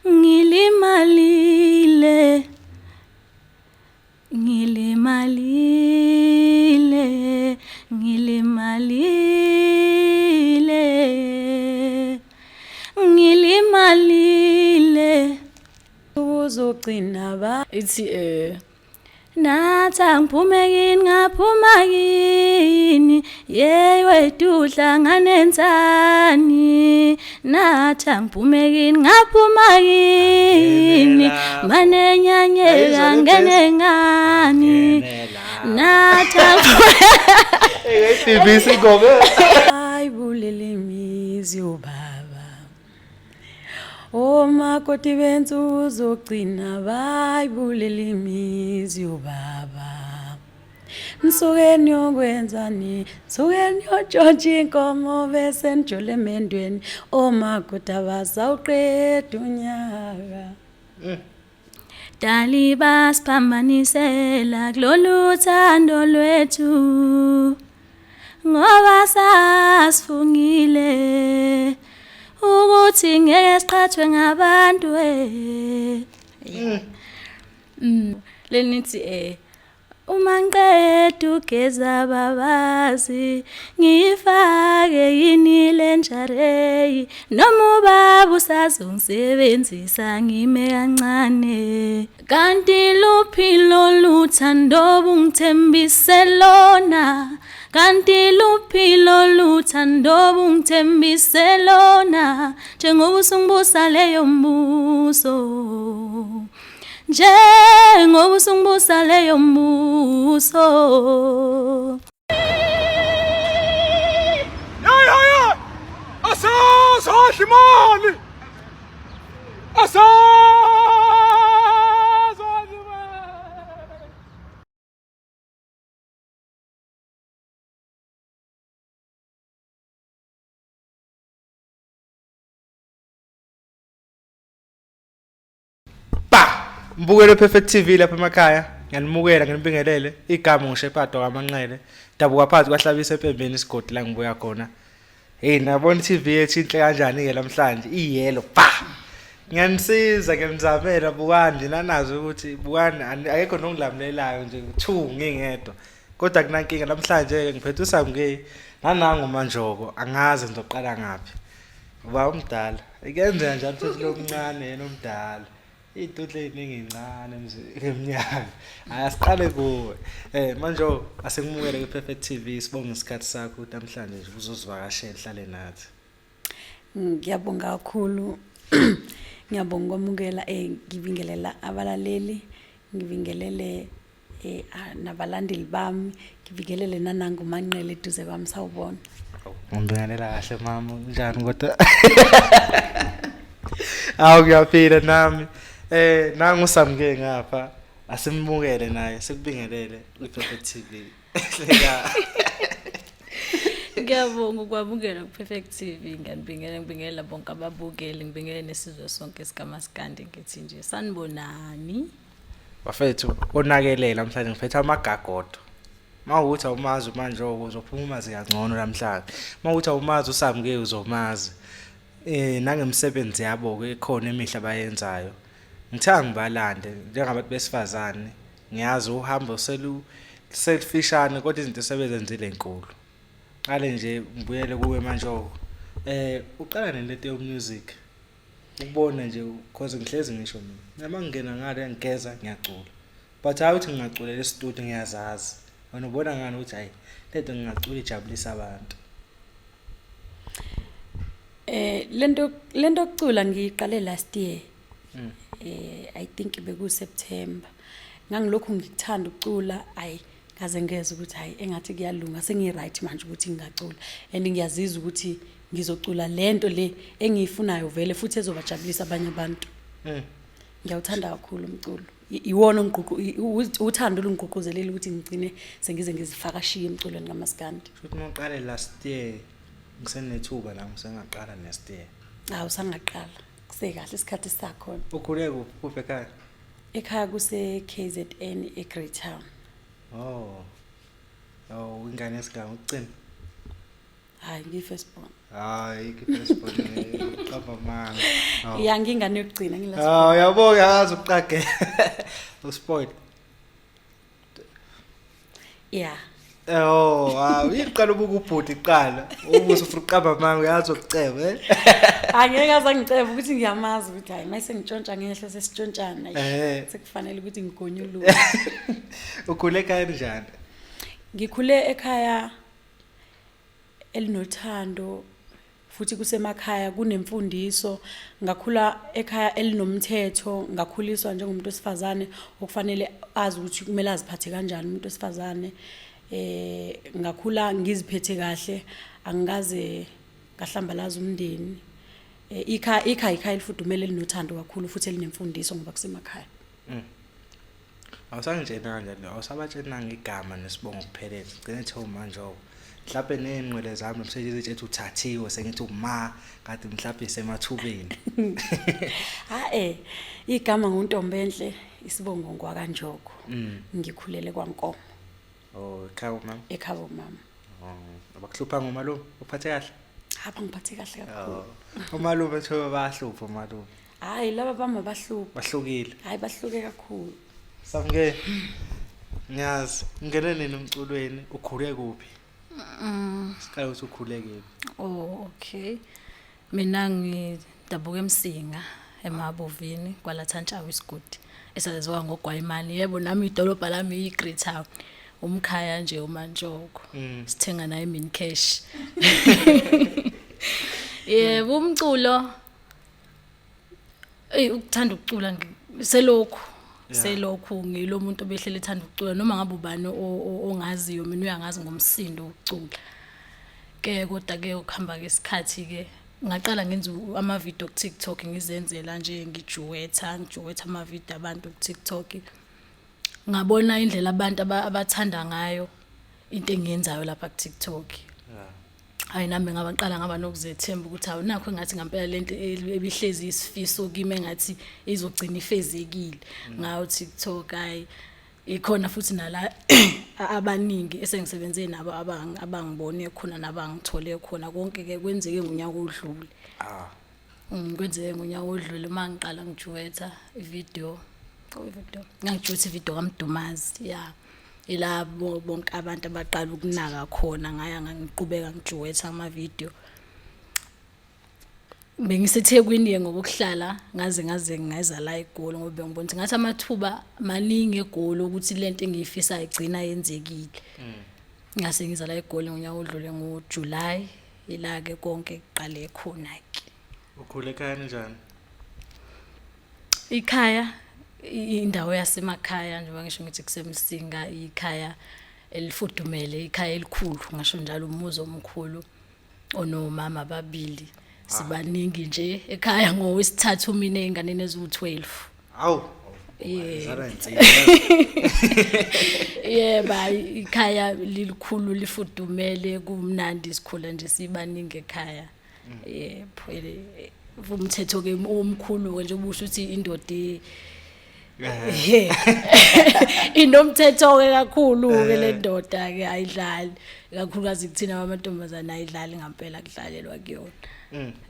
Ngilimalile, ngilimalile, ngilimalile, ngilimalile. Uzogcina ba Ithi nathi angiphume kini, ngaphuma kini, yeyi wedudla nganenzani. Nathi angiphume kini, ngaphuma kini, manenyanyeka ngene ngani. Nathi BBC ingoma. Ayibulele imizi yobaba. Omakoti bensuku zogcina bayibulele imizi yobaba. Nisuke niyokwenzani? Nisuke niyotshontsha inkomo bese nijole emendweni. Omakoti abasawuqeda unyaka. Dali basiphambanisela kulolu thando lwethu, ngoba sasifungile ukuthi ngeke siqhathwe ngabantu. Lenithi uma ngiqeda ugeza babazi, ngiyifake yini le njareyi, noma ubaba usazongisebenzisa ngime kancane. Kanti luphi lolu thando bungithembise lona? Kanti luphi lolu thando bungithembise lona? Njengoba usungibusa leyo mbuso, njengoba usungibusa leyo mbuso. Hey hey hey! Asazodla imali! Asazodla imali! Ba! Mbukelo Perfect TV lapha emakhaya. Ngiyanimukela, nginibingelele. Igama nguShepherd wakaManqele. Dabuka phansi kwaHlabisa ePembeni isigodi la ngibuya khona. Hey, nabona i-TV yethu inhle kanjani ke namhlanje? Iyelo ba. Ngiyanisiza, ngiyanizamela, bukani nje nanazi ukuthi bukani akekho nongilamulelayo nje two ngingedwa. Kodwa kunankinga namhlanje ngiphethe uSamke nanangu Manjoko, angazi ngizoqala ngaphi. Uba umdala. Kuyenzeka njalo ukuthi lo mncane yena omdala. Iy'tutla ey'ningi iy'ncane eminyaka. Hhayi asiqale kuwe. Manje asekumukele kwi-Perfect TV, sibonge isikhathi sakho ukuthi namhlanje nje uzosivakashela uhlale nathi. Ngiyabonga kakhulu. Ngiyabonga ukwamukela, ngibingelela abalaleli, ngibingelele nabalandeli bami, ngibingelele nanangu Manqele eduze kwami, sawubona. Ngibingelela kahle mama, unjani kodwa? Awu ngiyaphila nami. Nangu Samke ngapha, asimukele naye, sikubingelele kwi-Perfect TV. Hleka. Ngiyabonga ukwamukela ku-Perfect TV. Ngiyanibingelela, ngibingelela bonke ababukeli, ngibingelele nesizwe sonke sikaMaskandi, ngithi nje sanibonani. Bafethu onakelela namhlanje ngiphethe amagagodo. Mawukuthi awumazi manje uzophuma umazi kangcono namhlanje. Mawukuthi awumazi uSamke uzomazi. Nangemisebenzi yabo ke ikhona emihle abayenzayo. Ngithe ngibalande njengabantu besifazane, ngiyazi uhambo selu selifishane kodwa izinto sebezenzile inkulu. Qale nje ngibuyele kuwe manje oko. Uqala nento yo music. Ukubona nje cause ngihlezi ngisho mina. Noma ngingena ngale ngigeza ngiyacula. But hayi ukuthi ngingaculela e-studio, ngiyazazi. Wena ubona ngani ukuthi hayi lento ngingacula ijabulisa abantu? Lento yokucula ngiyiqale last year. I think beku September. Ngangilokhu ngikuthanda ukucula, ayi ngaze ngezwe ukuthi hayi engathi kuyalunga, sengi right manje ukuthi ngingacula, and ngiyazizwa ukuthi ngizocula lento le engiyifunayo vele futhi ezobajabulisa abanye abantu. Ngiyawuthanda kakhulu umculo. Iwona ongigqugqu uthando olungigqugquzelile ukuthi ngigcine sengize ngizifakashiye emculweni kaMaskandi. Futhi uma uqale last year, ngisenethuba la, ngisengaqala next year. Hawu, sangaqala. Kusekahle, isikhathi sisakhona. Ukhule kuphi kuphi ekhaya? Ekhaya kuse KZN eGreytown. Oh. Oh, Ingane esiganga ukucina. Hayi, ngiyi-first born. Hayi, i-first born qamba amanga. Hawu. Ya, ngingane yokugcina, ngilast. Hawu, yabo uyazi ukuqagela. Uspoil. Ya. Oh, wow, iqala ubuka ubhuti kuqala. Ubuze ufuna uqamba amanga uyazi ukuceba, eh? Angeke aze angicebe ukuthi ngiyamazi ukuthi hayi mase ngitshontsha ngehla sesitshontshana. Sekufanele ukuthi ngigonyuluke. Ukhule ekhaya kanjani? Ngikhule ekhaya elinothando futhi kusemakhaya kunemfundiso. Ngakhula ekhaya elinomthetho, ngakhuliswa njengomuntu wesifazane okufanele azi ukuthi kumele aziphathe kanjani umuntu wesifazane. Ngakhula ngiziphethe kahle, angikaze ngahlambalaza umndeni. Ikhaya elifudumele elinothando kakhulu futhi elinemfundiso ngoba kusemakhaya. Awusangitshena kanjani? Awusabatshenanga igama nesibongo kuphelele. Gcina ethe manje oh. Mhlawumbe nezinqwele zami msebenzi ethi uthathiwe sengithi uma kade mhlawumbe isemathubeni. Ha igama nguNtombenhle, isibongo ngwakaNjoko. Ngikhulele kwaNkomo. Oh, ekhaya mama. Ekhaya mama. Oh, abakuhlupha ngomalume, uphathe kahle? Ha, bangiphathe kahle kakhulu. Oh. Umalume thiwa bayahlupha umalume. Hayi, laba bama bahlupha. Bahlukile. Hayi, bahluke kakhulu. Samke. Ngiyazi, ungene nini emculweni, ukhule kuphi? Siqale ukuthi ukhule kephi. Oh, okay. Mina ngidabuka eMsinga eMabovini kwaLathantshawe isigodi esaziwa ngoGwayimani. Yebo, nami idolobha lami iGreytown. Umkhaya nje uMantshoko. Sithenga naye min cash. Yebo, umculo ukuthanda ukucula selokhu selokhu ngilo muntu obehlele ethanda ukucula noma ngabe ubani ongaziyo mina uyangazi ngomsindo wokucula. Ke kodwa ke ukuhamba kesikhathi ke ngaqala ngenza ama video ku TikTok, ngizenzela nje ngijuwetha ama video abantu ku TikTok. Ngabona indlela abantu abathanda ngayo into engiyenzayo lapha ku TikTok. Hayi, nami ngabaqala ngaba nokuzethemba ukuthi awunakho engathi ngempela lento ebihlezi isifiso kimi engathi izogcina ifezekile ngayo TikTok. Hayi, ikhona futhi nala abaningi esengisebenze nabo abangibone khona nabangithole khona. Konke ke kwenzeke ngonyaka odlule. Kwenzeke ngonyaka odlule uma ngiqala ngijuwetha ivideo. Ngangijuwetha ivideo kaMdumazi, ya. Ila bonke abantu abaqala ukunaka khona, ngaya ngiqhubeka ngijuwetha ama video. BengiseThekwini ngokuhlala ngaze ngeza la eGoli ngoba bengibona ukuthi ngathi amathuba maningi eGoli ukuthi lento engiyifisayo igcina yenzekile. Ngase ngiza la eGoli ngonyaka odlule ngoJuly, ila ke konke kuqale khona ke. Ukhule ekhaya kanjani? Ikhaya indawo yasemakhaya njengoba ngisho ngithi kuseMsinga, ikhaya elifudumele, ikhaya elikhulu ngisho njalo, umuzi omkhulu onomama ababili. Sibaningi nje ekhaya, ngowesithathu mina einganeni eziwu12. Hawu. Yebo. Yebo, ikhaya lilikhulu lifudumele, kumnandi, sikhula nje sibaningi ekhaya. Yebo, umthetho ke omkhulu nje ubusho ukuthi indoda inomthetho ke kakhulu ke le ndoda ke ayidlali, kakhulukazi kuthina amantombazana ayidlali ngempela, kudlalelwa kuyona.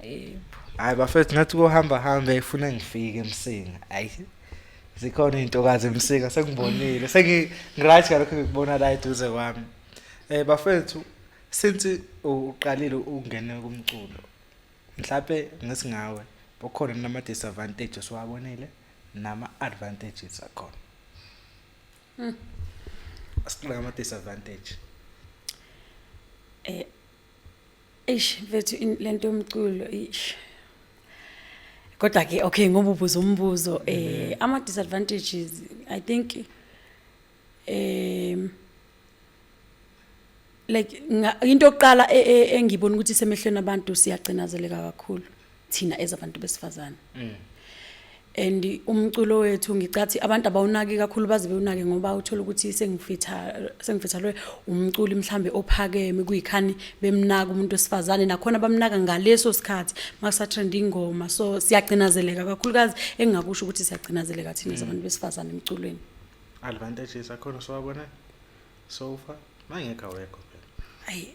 Yebo. Hayi bafethu, ngathi kuhamba hambe ifuna ngifike eMsinga. Hayi, zikhona izintokazi eMsinga, sengibonile, sengi right ngalokho ngikubona la eduze kwami. Bafethu, since uqalile ungene kumculo, mhlawumbe ngesingawe kukhona nama disadvantages owabonile nama advantages akhona. Asiqale ngama disadvantage. Eish mfethu, lento yomculo, eish. Kodwa ke okay, ngoba ubuza umbuzo, ama disadvantages, I think like into yokuqala engibona ukuthi isemehlweni abantu, siyagcinazeleka kakhulu thina ezabantu besifazane. And umculo wethu ngicathi abantu abawunaki kakhulu, baze bewunake ngoba uthola ukuthi sengifithalwe umculi mhlambe ophakeme, kuyikhani bemnaka umuntu wesifazane, nakhona bamnaka ngaleso sikhathi masa trend ingoma. So siyagcinazeleka kakhulukazi, engingakusho ukuthi siyagcinazeleka thina zabantu besifazane emculweni. Advantages akhona siwabona so far, mangekho awekho phela. Ayi.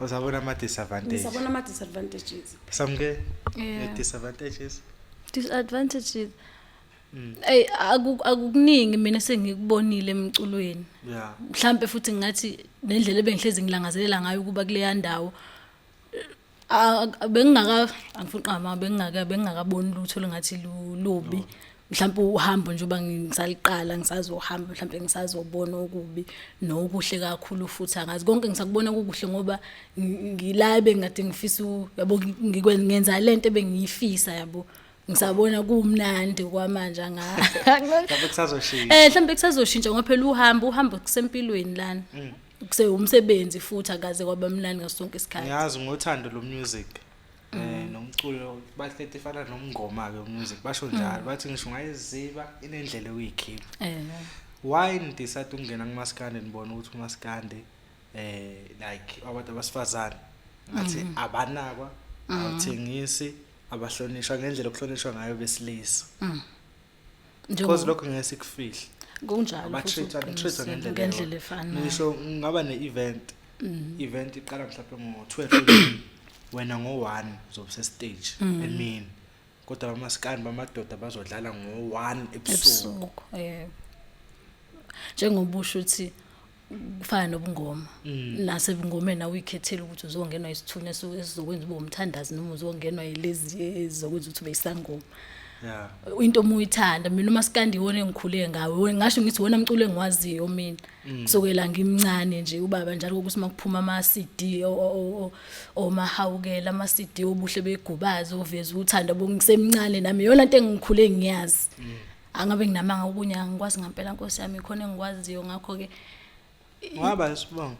Uzabona ama disadvantages. Ngisabona ama disadvantages. Samke Yeah. disadvantages. Disadvantages. Ey akukuningi mina sengikubonile emculweni. Yeah. Mhlambe futhi ngathi nendlela ebengihlezi ngilangazelela ngayo ukuba kuleya ndawo bengingaka angifuni qama bengingakaboni lutho lengathi lubi. Mhlawumbe uhambo nje uba ngisaliqala ngisazohamba mhlawumbe ngisazobona okubi nokuhle kakhulu futhi angazi konke ngisakubona kukuhle ngoba ngila bengade ngifisa yabo ngenza lento ebengiyifisa yabo ngisabona kumnandi kwamanje anga Mhlawumbe kusazoshintsha. Mhlawumbe kusazoshintsha ngoba phela uhambo kusempilweni lana. Kuse umsebenzi futhi akaze kwaba mnandi ngaso sonke isikhathi. Ngiyazi ngothando lo music. Nomculo bahleti ifana nomngoma ke music basho njalo bathi ngisho ungayiziba inendlela yokuyikhipha. Why ni-decide ukungena kumaskandi nibona ukuthi umaskandi like abantu abasifazane ngathi abanakwa, awuthengisi, abahlonishwa ngendlela okuhlonishwa ngayo besilisa. Because lokho ngeke sikufihle. Kunjalo. Aba-treat-wa ni-treat-wa ngendlela efanayo. Ngisho ngaba ne-event. Event iqala mhlawumbe ngo-12 emini, wena ngo-1 uzobe stage emini. Kodwa abamaskandi bamadoda bazodlala ngo-1 ebusuku. Ebusuku. Njengoba usho ukuthi kufana nobungoma. Nasebungomeni awuyikhethela ukuthi uzongenwa isithunywa esizokwenza ube umthandazi noma uzongenwa yilezi ezizokwenza ukuthi ube isangoma. Yeah. Into omuyithanda mina umaskandi iwona engikhule ngawo ngasho ngithi wona umculo engiwaziyo mina kusukela ngimncane nje ubaba njalo ukuthi makuphuma ama CD omahawukela ama CD obuhle begubazi oveza uthando bongisemncane nami yona into engikhule ngiyazi. Angabe nginamanga okunye angikwazi ngempela Nkosi yami khona engikwaziyo ngakho ke Ngaba isibongo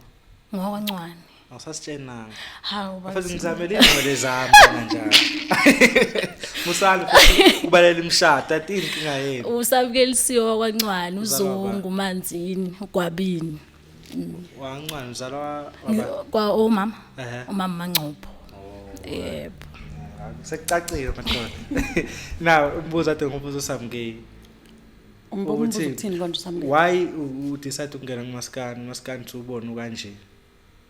ngokwancwane. Awusasitshenanga. Hawu Mfethu ngizamele ingcwele zami kanjalo. Musali futhi ubalela imishado athi inkinga yenu. Usabukelisiwe kwancwane Uzalwa ubani? uzungu manzini ugwabini. Wancwane uzalwa waba Kwa omama. Ehhe. Umama Mangcobo. Yebo. Sekucacile madoda. Now umbuzo ade ngumbuzo uSamke. Umbuzo ukuthini konje Samke? Why u decide ukungena kumaskandi? Umaskandi ubona kanje.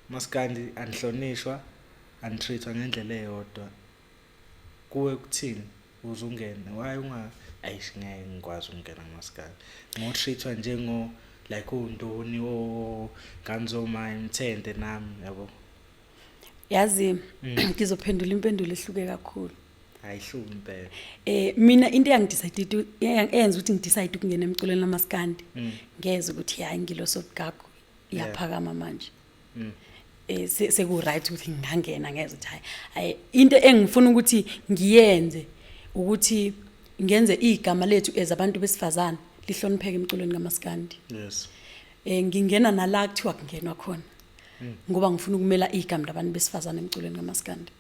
Maskandi anihlonishwa, anitreatwa ngendlela eyodwa. Kuwe kuthini uzungena? Why unga ayish ngeke ngikwazi ukungena kumaskandi. Ngotreatwa njengo like undoni o ganzoma imthende nami yabo. Yazi ngizophendula impendulo ehluke kakhulu. Ayihluki impela. Mina into eyangidecide eyenza ukuthi ngidecide ukungena emculweni lamaskandi ngeze ukuthi hayi ngilosobugagu iyaphakama manje. Seku right ukuthi ngingangena ngeze ukuthi hayi into engifuna ukuthi ngiyenze ukuthi ngenze igama lethu as abantu besifazane lihlonipheke emculweni kamaskandi. Yes. Ngingena nala kuthiwa kungenwa khona. Ngoba ngifuna ukumela igama labantu besifazane emculweni kamaskandi.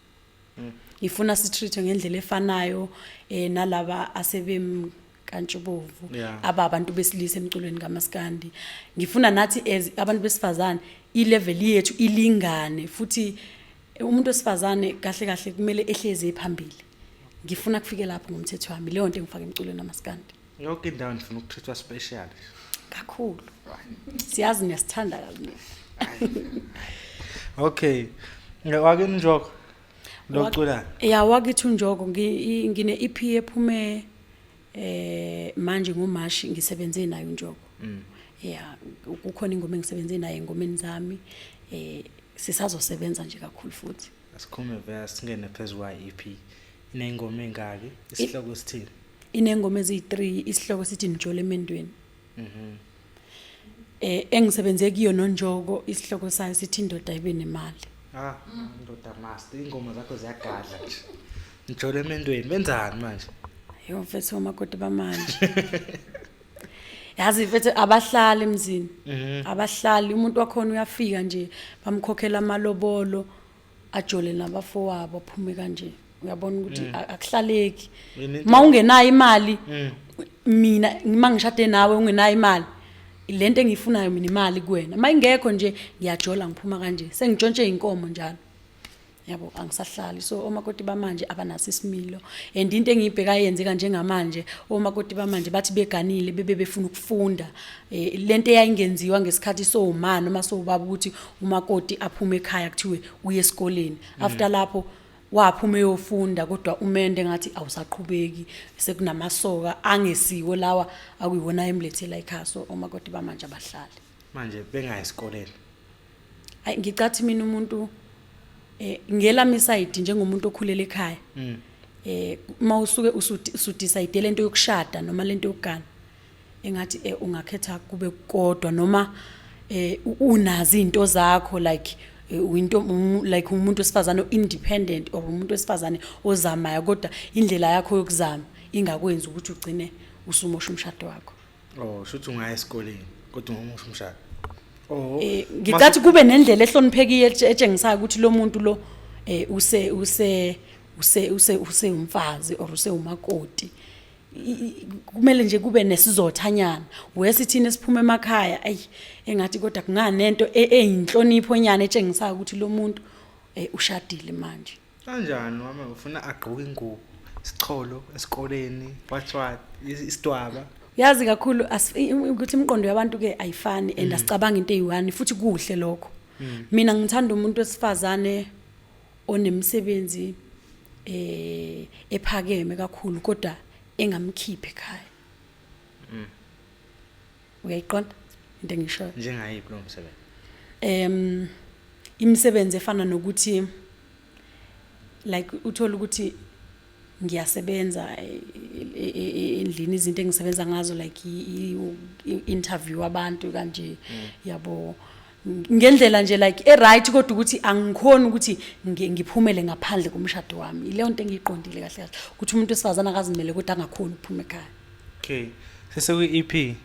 Ngifuna sitreatwe ngendlela efanayo nalaba asebemkantshubovu ababantu besilisa emculweni kamaskandi. Ngifuna nathi as abantu besifazane ilevel yethu ilingane futhi umuntu wesifazane kahle kahle kumele ehleze phambili. Ngifuna kufike lapho ngomthetho wami leyo nto engifaka emculweni kamaskandi. Yonke indawo ngifuna ukutreatwa special. Kakhulu. Siyazi niyasithanda kabi. Okay. Ngewake Njoko. Locula. Ya wakithi uNjoko ngine EP ephume manje ngoMashi ngisebenze naye uNjoko. Yeah, kukhona ingoma engisebenze naye engomeni zami. Sisazosebenza nje kakhulu futhi. Asikhulume verse singene phezulu kwa EP. Inengoma engaki? Isihloko sithini? Inengoma ezi3, isihloko sithi Njolo emendweni. Engisebenze kuyo noNjoko isihloko sayo sithi indoda ibe nemali. Ah, indoda master, ingoma zakho ziyagadla nje. Njolo emendweni benzani manje? Yo mfethu omakoti bamanje. Yazi mfethu abahlali emzini. Abahlali umuntu wakhona uyafika nje bamkhokhela amalobolo ajole nabafowabo aphume kanje. Uyabona ukuthi akuhlaleki. Mawungenayo imali mina mangishade nawe ungenayo imali lento engiyifunayo mina imali kuwena. Mayingekho nje ngiyajola ngiphuma kanje sengitshontshe inkomo njalo. Yabo, angisahlali. So omakoti bamanje abanaso isimilo, and into engiyibheka yenzeka njengamanje, omakoti bamanje bathi beganile bebe befuna ukufunda lento eyayingenziwa ngesikhathi sowuma noma sowubaba, ukuthi umakoti aphume ekhaya kuthiwe uye esikoleni. After lapho waphuma eyofunda, kodwa umende ngathi awusaqhubeki, sekunamasoka angesiwo lawa akuyiwona emlethela ekhaya. So omakoti bamanje abahlali. Manje bengayi esikoleni? Hayi, ngicathi mina umuntu ngelami side, njengomuntu okhulela ekhaya, mawusuke usudecide lento yokushada noma lento yokugana, engathi ungakhetha kube kodwa noma unazi izinto zakho, like into like umuntu wesifazane independent or umuntu wesifazane ozamayo, kodwa indlela yakho yokuzama ingakwenzi ukuthi ugcine usumosha umshado wakho. Oh, shuthi ungaya esikoleni kodwa ungamosha umshado. Oh. Ngicathi kube nendlela ehloniphekile etshengisayo ukuthi lo muntu lo use use use use use umfazi or use umakoti. Kumele nje kube nesizothanyana wesithini esiphuma emakhaya, ayi, engathi kodwa kunganento eyinhlonipho nyana etshengisayo ukuthi lo muntu ushadile manje. Kanjani wami, ufuna agqoke ingubo, isicholo esikoleni, what what, isidwaba? Yazi kakhulu ukuthi imiqondo yabantu ke ayifani and asicabanga into eyi-one, futhi kuhle lokho. Mina ngithanda umuntu wesifazane onemsebenzi ephakeme kakhulu, kodwa engamkhiphi ekhaya. Uyayiqonda into engishoyo? Njengayiphi lo msebenzi? Imisebenzi efana nokuthi like uthola ukuthi ngiyasebenza endlini, izinto engisebenza ngazo, like interview abantu kanje, yabo, ngendlela nje like e-right, kodwa ukuthi angikhoni ukuthi ngiphumele ngaphandle komshado wami. Ileyo nto engiyiqondile kahle kahle, ukuthi umuntu wesifazane akazimele kodwa angakhoni ukuphuma ekhaya. Okay, sese kwi-EP,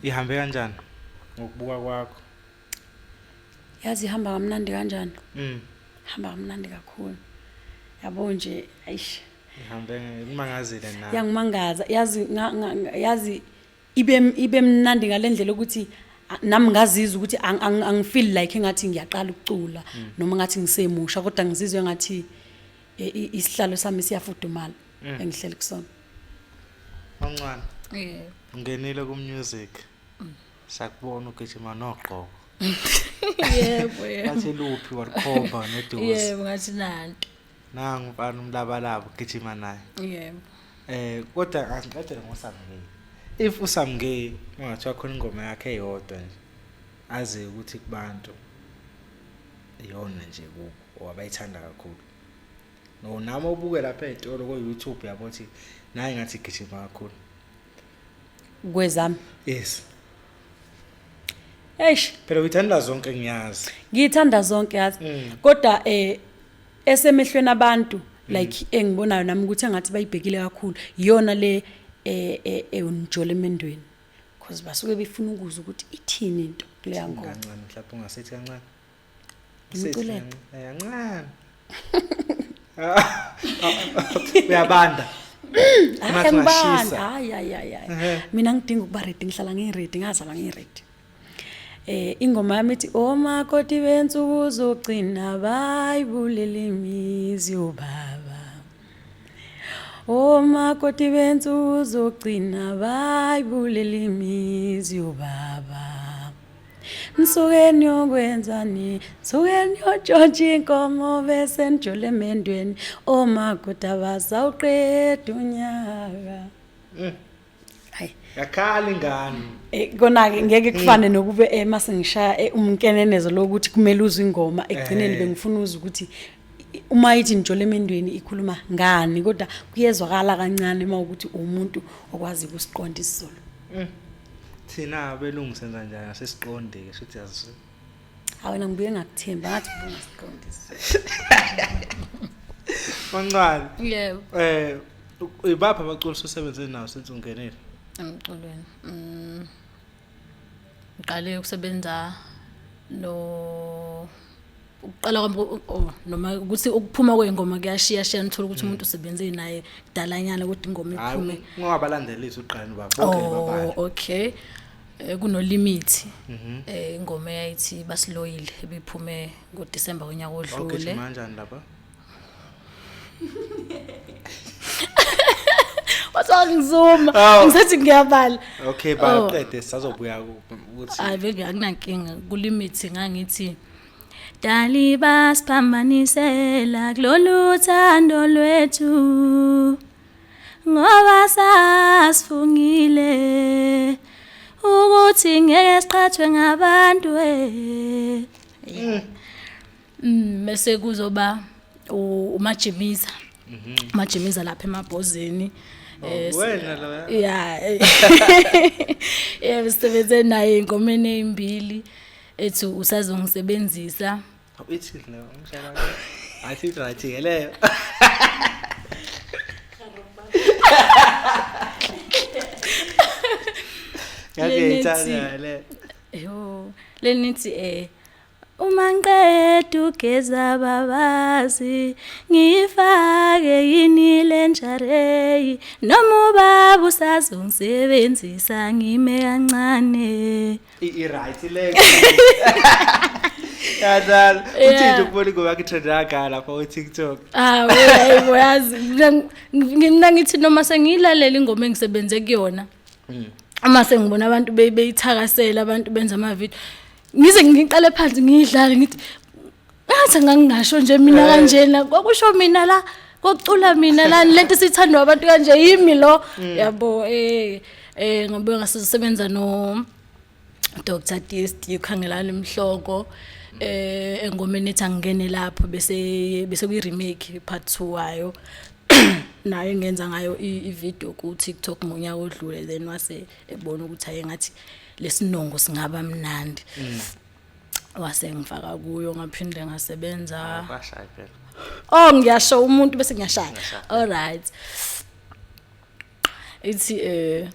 ihambe kanjani ngokubuka kwakho? Yazi, ihamba kamnandi kanjani? Hamba kamnandi kakhulu, yabo nje, ayish. Ihambe kumangazile na? Yangimangaza, yazi, yazi ibe mnandi ngalendlela ukuthi nami ngazizwa ukuthi angifeel like engathi ngiyaqala ukucula noma ngathi ngisemusha, kodwa ngizizwe ngathi isihlalo sami siyafudumala engihleli kusona. Mancane. Yebo. Ungenile ku music, sakubona ugijima nogqoko. Yebo, yebo. Bathi luphi, walikhomba neduze. Yebo, ngathi nanto. Nangu mfana umlabalaba ugijima naye. Yebo. Kodwa asiqedele ngoSamke. If uSamke ungathiwa khona ingoma yakhe eyodwa nje azi ukuthi kubantu iyona nje kubo abayithanda kakhulu, no nami ubuke lapha ey'tolo ko-YouTube, yabo, ukuthi naye ngathi igijima kakhulu. Kwezami? Yes. Eish. Phela uyithanda zonke, ngiyazi. Ngiyithanda zonke, yazi, kodwa esemehlweni abantu, like engibonayo nami ukuthi engathi bayibhekile kakhulu, iyona le ewunijole emendweni, because basuke befuna ukuzwa ukuthi ithini into kuleya ngoma. Kancane mhlawumbe, ungasithi kancane. Ngimculele? Kancane. Uyabanda. Hayi, Ungathi angibandi. ungashisa. Hayi, hayi, hayi, hayi, mina ngidinga ukuba ready, ngihlala ngiready, ngazalwa ngiready. Ingoma yami ithi, omakoti bensuku zogcina bayibulela imizi yobaba, omakoti bensuku zogcina bayibulela imizi yobaba, nisuke niyokwenzani, nisuke niyotshontsha inkomo bese nijole emendweni, omakoti abasawuqeda unyaka. Hayi. Yakhala ingane. Kona-ke ngeke kufane nokube mase ngishaya umnkenenezo lokuthi kumele uzwe ingoma ekugcineni. Bengifuna uzwe ukuthi uma ithi nijole emendweni ikhuluma ngani, kodwa kuyezwakala kancane uma ukuthi umuntu okwazi ukusiqonda isiZulu. Thina abelungu senza njani? Asisiqonde-ke, shuthi azi. Hayi wena, ngibuye ngakuthemba ngathi ubuye ungasiqonda isiZulu. Mancane. Yebo. Ibaphi abaculi osebenze nawo since ungenile? Emculweni. Ngiqale ukusebenza no ukuqala kwami oh, noma ukuthi ukuphuma kwengoma kuyashiya shiya, nithola ukuthi umuntu usebenze naye kudalanyana kodwa ingoma Hayi, iphume. ungabalandelisi uqale noba bonke babala. Oh, okay. Kuno limit. Ingoma eyayithi basiloyile ebiphume ngoDecember konyaka odlule. Wawugijima kanjani lapha? Wathi angizuma Awu. ngisathi ngiyabala. Okay, Oh. baqede sisazobuya ukuthi Hayi vele akunankinga kulimithi ngangithi Dali basiphambanisela kulolu thando lwethu ngoba sasifungile ukuthi ngeke siqhathwe ngabantu eh. Bese kuzoba umajimiza. Umajimiza lapha emabhozeni. Wena loya. Yeah. Yeah, sisebenze naye ingomeni ezimbili ethi usazongisebenzisa. Ithi leyo ngishaya. Athi right ke leyo. Ngathi ngiyayithanda le. Yo, lenithi uma ngiqeda ugeza babazi ngifake yini lenjareyi noma ubaba usazongisebenzisa ngime kancane. I right le. Yadala uthi nje ukubona ingoma yakhe trend kangaka lapha ku TikTok. Ah, yebo yazi mina ngithi noma sengiyilalela ingoma engisebenze kuyona. Uma sengibona abantu beyithakasela abantu benza ama video ngize ngiqale phansi ngiyidlale ngithi ngathi ngangingasho nje mina kanjena kwakusho mina la kokucula mina la lento sithandwa abantu kanje yimi lo yabo ngabuye ngasebenza no Dr Dist ukhangelana imhloko engomeni ethi angene lapho bese kuyi remake part 2 wayo nayo engenza ngayo i-video ku TikTok ngonyaka odlule, then wase ebona ukuthi aye ngathi lesinongo singaba mnandi, wase ngifaka kuyo ngaphinde ngasebenza. Kwashaya phela. Oh ngiyasho umuntu bese ngiyashaya. All right. Ithi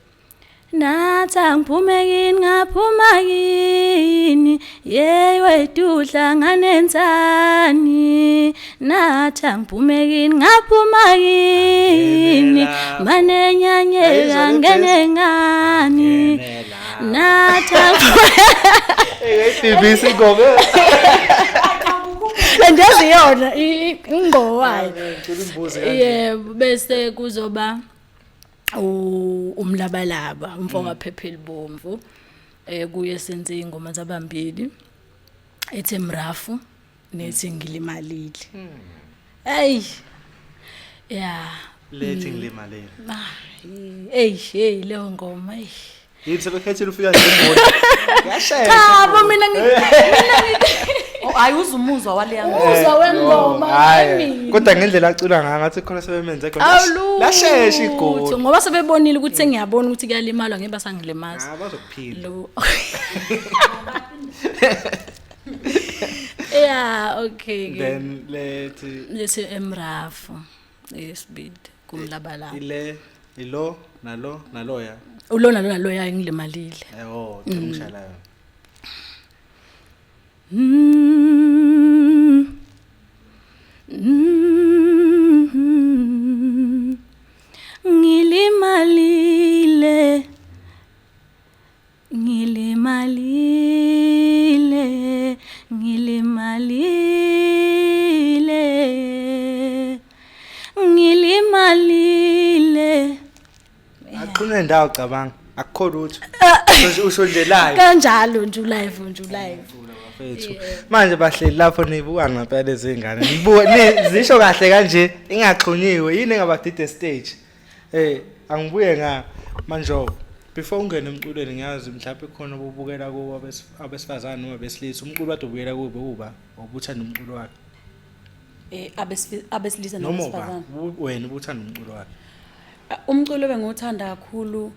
Natha ngiphume kini ngaphuma kini yey wedudla nganenzani natha ngiphume kini ngaphuma kini manenyanyeka ngene ngani natha BBC ingoma. Andiyazi yona ingqowayo. Ngicela imbuzi kanje. Yebo bese kuzoba umlabalaba umfoka Phepheli Bomvu kuye senze ingoma zabambili ethi Mrafu nethi ngilimalile. Hey yeah Lethi ngilimalile. Hey hey leyo ngoma hey. Yini sebekhethile ufika nje imoto. Yashesha. Cha bo mina Oh ayuzumuzwa wale ngoma. Uzwa wengoma Hayi. Kodwa ngendlela acula ngayo ngathi khona sebemenze khona. Lashesha igoli. Ngoba sebebonile ukuthi sengiyabona ukuthi kuyalimalwa ngeke basangilimaza. Ah bazokuphila. Lo. Yeah, okay. Then lethi Emrafu yesibili kumlabalaba. Ile ilo nalo naloya. Ulona lona loya ngilimalile. Oh, ngishalayo. Ngilimalile ngilimalile ngilimalile ngilimalile. Aqhune ndawo cabanga akukho lutho. Usho nje live. Kanjalo nje live nje live. Bafethu. Manje bahleli lapho nibuka ngempela lezingane. Nibuka zisho kahle kanje ingaxhunyiwe yini engabadide stage. Angibuye nga manje before ungene emculweni ngiyazi mhlawumbe khona obubukela kubo abesifazane noma besilisa umculo kade ubukela kubo uba ubuthanda umculo wakhe. Abesilisa nabesifazane. Noma wena ubuthanda umculo wakhe. Umculo bengiwuthanda kakhulu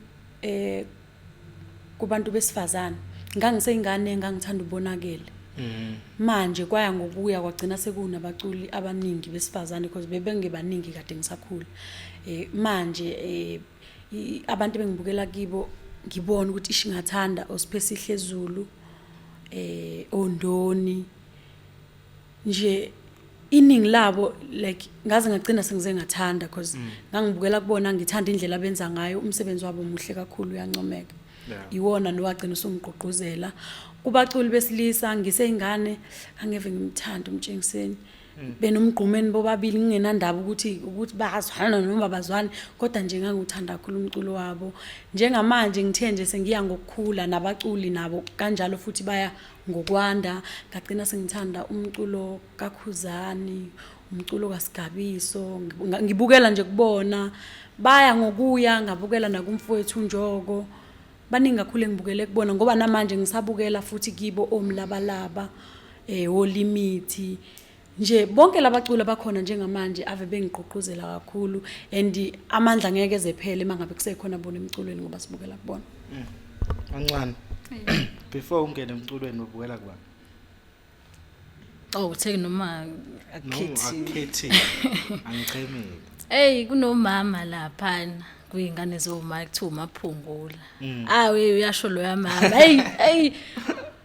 kubantu besifazane. Ngangiseyingane ngangithanda ubonakele. Manje kwaya ngokuya kwagcina sekunabaculi abaningi besifazane because bebengebaningi kade ngisakhula. Manje abantu bengibukela kibo ngibona ukuthi ishingathanda oSiphesihle Zulu oNdoni nje iningi labo like ngaze ngagcina sengize ngathanda because ngangibukela kubona ngithanda indlela abenza ngayo umsebenzi wabo muhle kakhulu uyancomeka. Iwona nowagcina usungigqugquzela kubaculi besilisa ngiseyingane angeve ngimthanda umtshengiseni. Benomgqumeni bobabili ngingenandaba ukuthi ukuthi bayazwana noma bazwani kodwa nje ngangiwuthanda kakhulu umculo wabo. Njengamanje ngithe nje sengiya ngokukhula nabaculi nabo kanjalo futhi baya ngokwanda ngagcina sengithanda umculo kaKhuzani, umculo kaSigabiso, ngibukela nje kubona baya ngokuya ngabukela nakumfowethu uNjoko. Baningi kakhulu engibukele kubona ngoba namanje ngisabukela futhi kibo omlabalaba eh olimithi nje bonke labaculi abakhona njengamanje ave bengigqugquzela kakhulu and amandla ngeke ezephele mangabe kusekhona bona emculweni ngoba sibukela kubona. Kancane. Before ungene emculweni ubukela kubani? Oh uthe noma No, akukhethi. akukhethi. Angichemile. Hey kunomama laphana kuyingane zoma kuthiwa uMaphungula. Ah we uyasho loya mama. Hey hey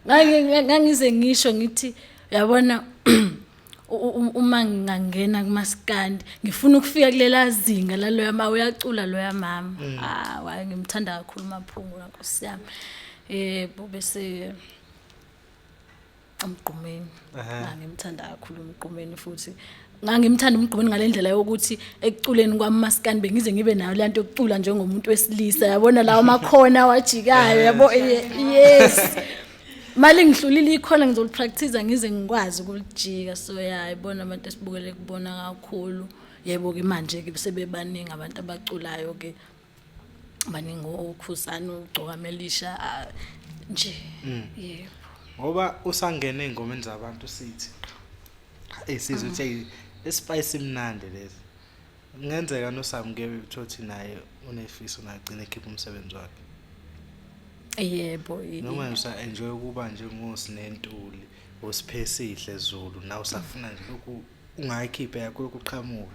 ngangize ngisho ngithi uyabona uma ngingangena kumaskandi ngifuna ukufika kulela zinga laloya mama uyacula loya mama. Ah waye ngimthanda kakhulu uMaphungula Nkosi yami. Yebo bese uMgqumeni. Ngangimthanda kakhulu uMgqumeni futhi ngangimthanda uMgqumeni ngalendlela yokuthi ekuculeni kwami maskandi bengize ngibe nayo lento yokucula njengomuntu wesilisa yabona lawo makhona wajikayo yabo yes mali ngihlulile ikhona ngizolipractice ngize ngikwazi ukulijika so yeah ibona abantu esibukele kubona kakhulu yebo ke manje ke sebebaningi abantu abaculayo ke baningi okhuzana ugcokamelisha nje yebo Ngoba usangene ey'ngomeni zabantu sithi esizwe ukuthi hey espice imnandi lezi. Kungenzeka noSamke uthothi naye unefiso naye agcine ekhipha umsebenzi wakhe. Yebo. Noma usa enjoy ukuba njengoSinentuli, uSiphesihle Zulu nawe usafuna nje lokhu ungayikhipha yakho yokuqhamuka.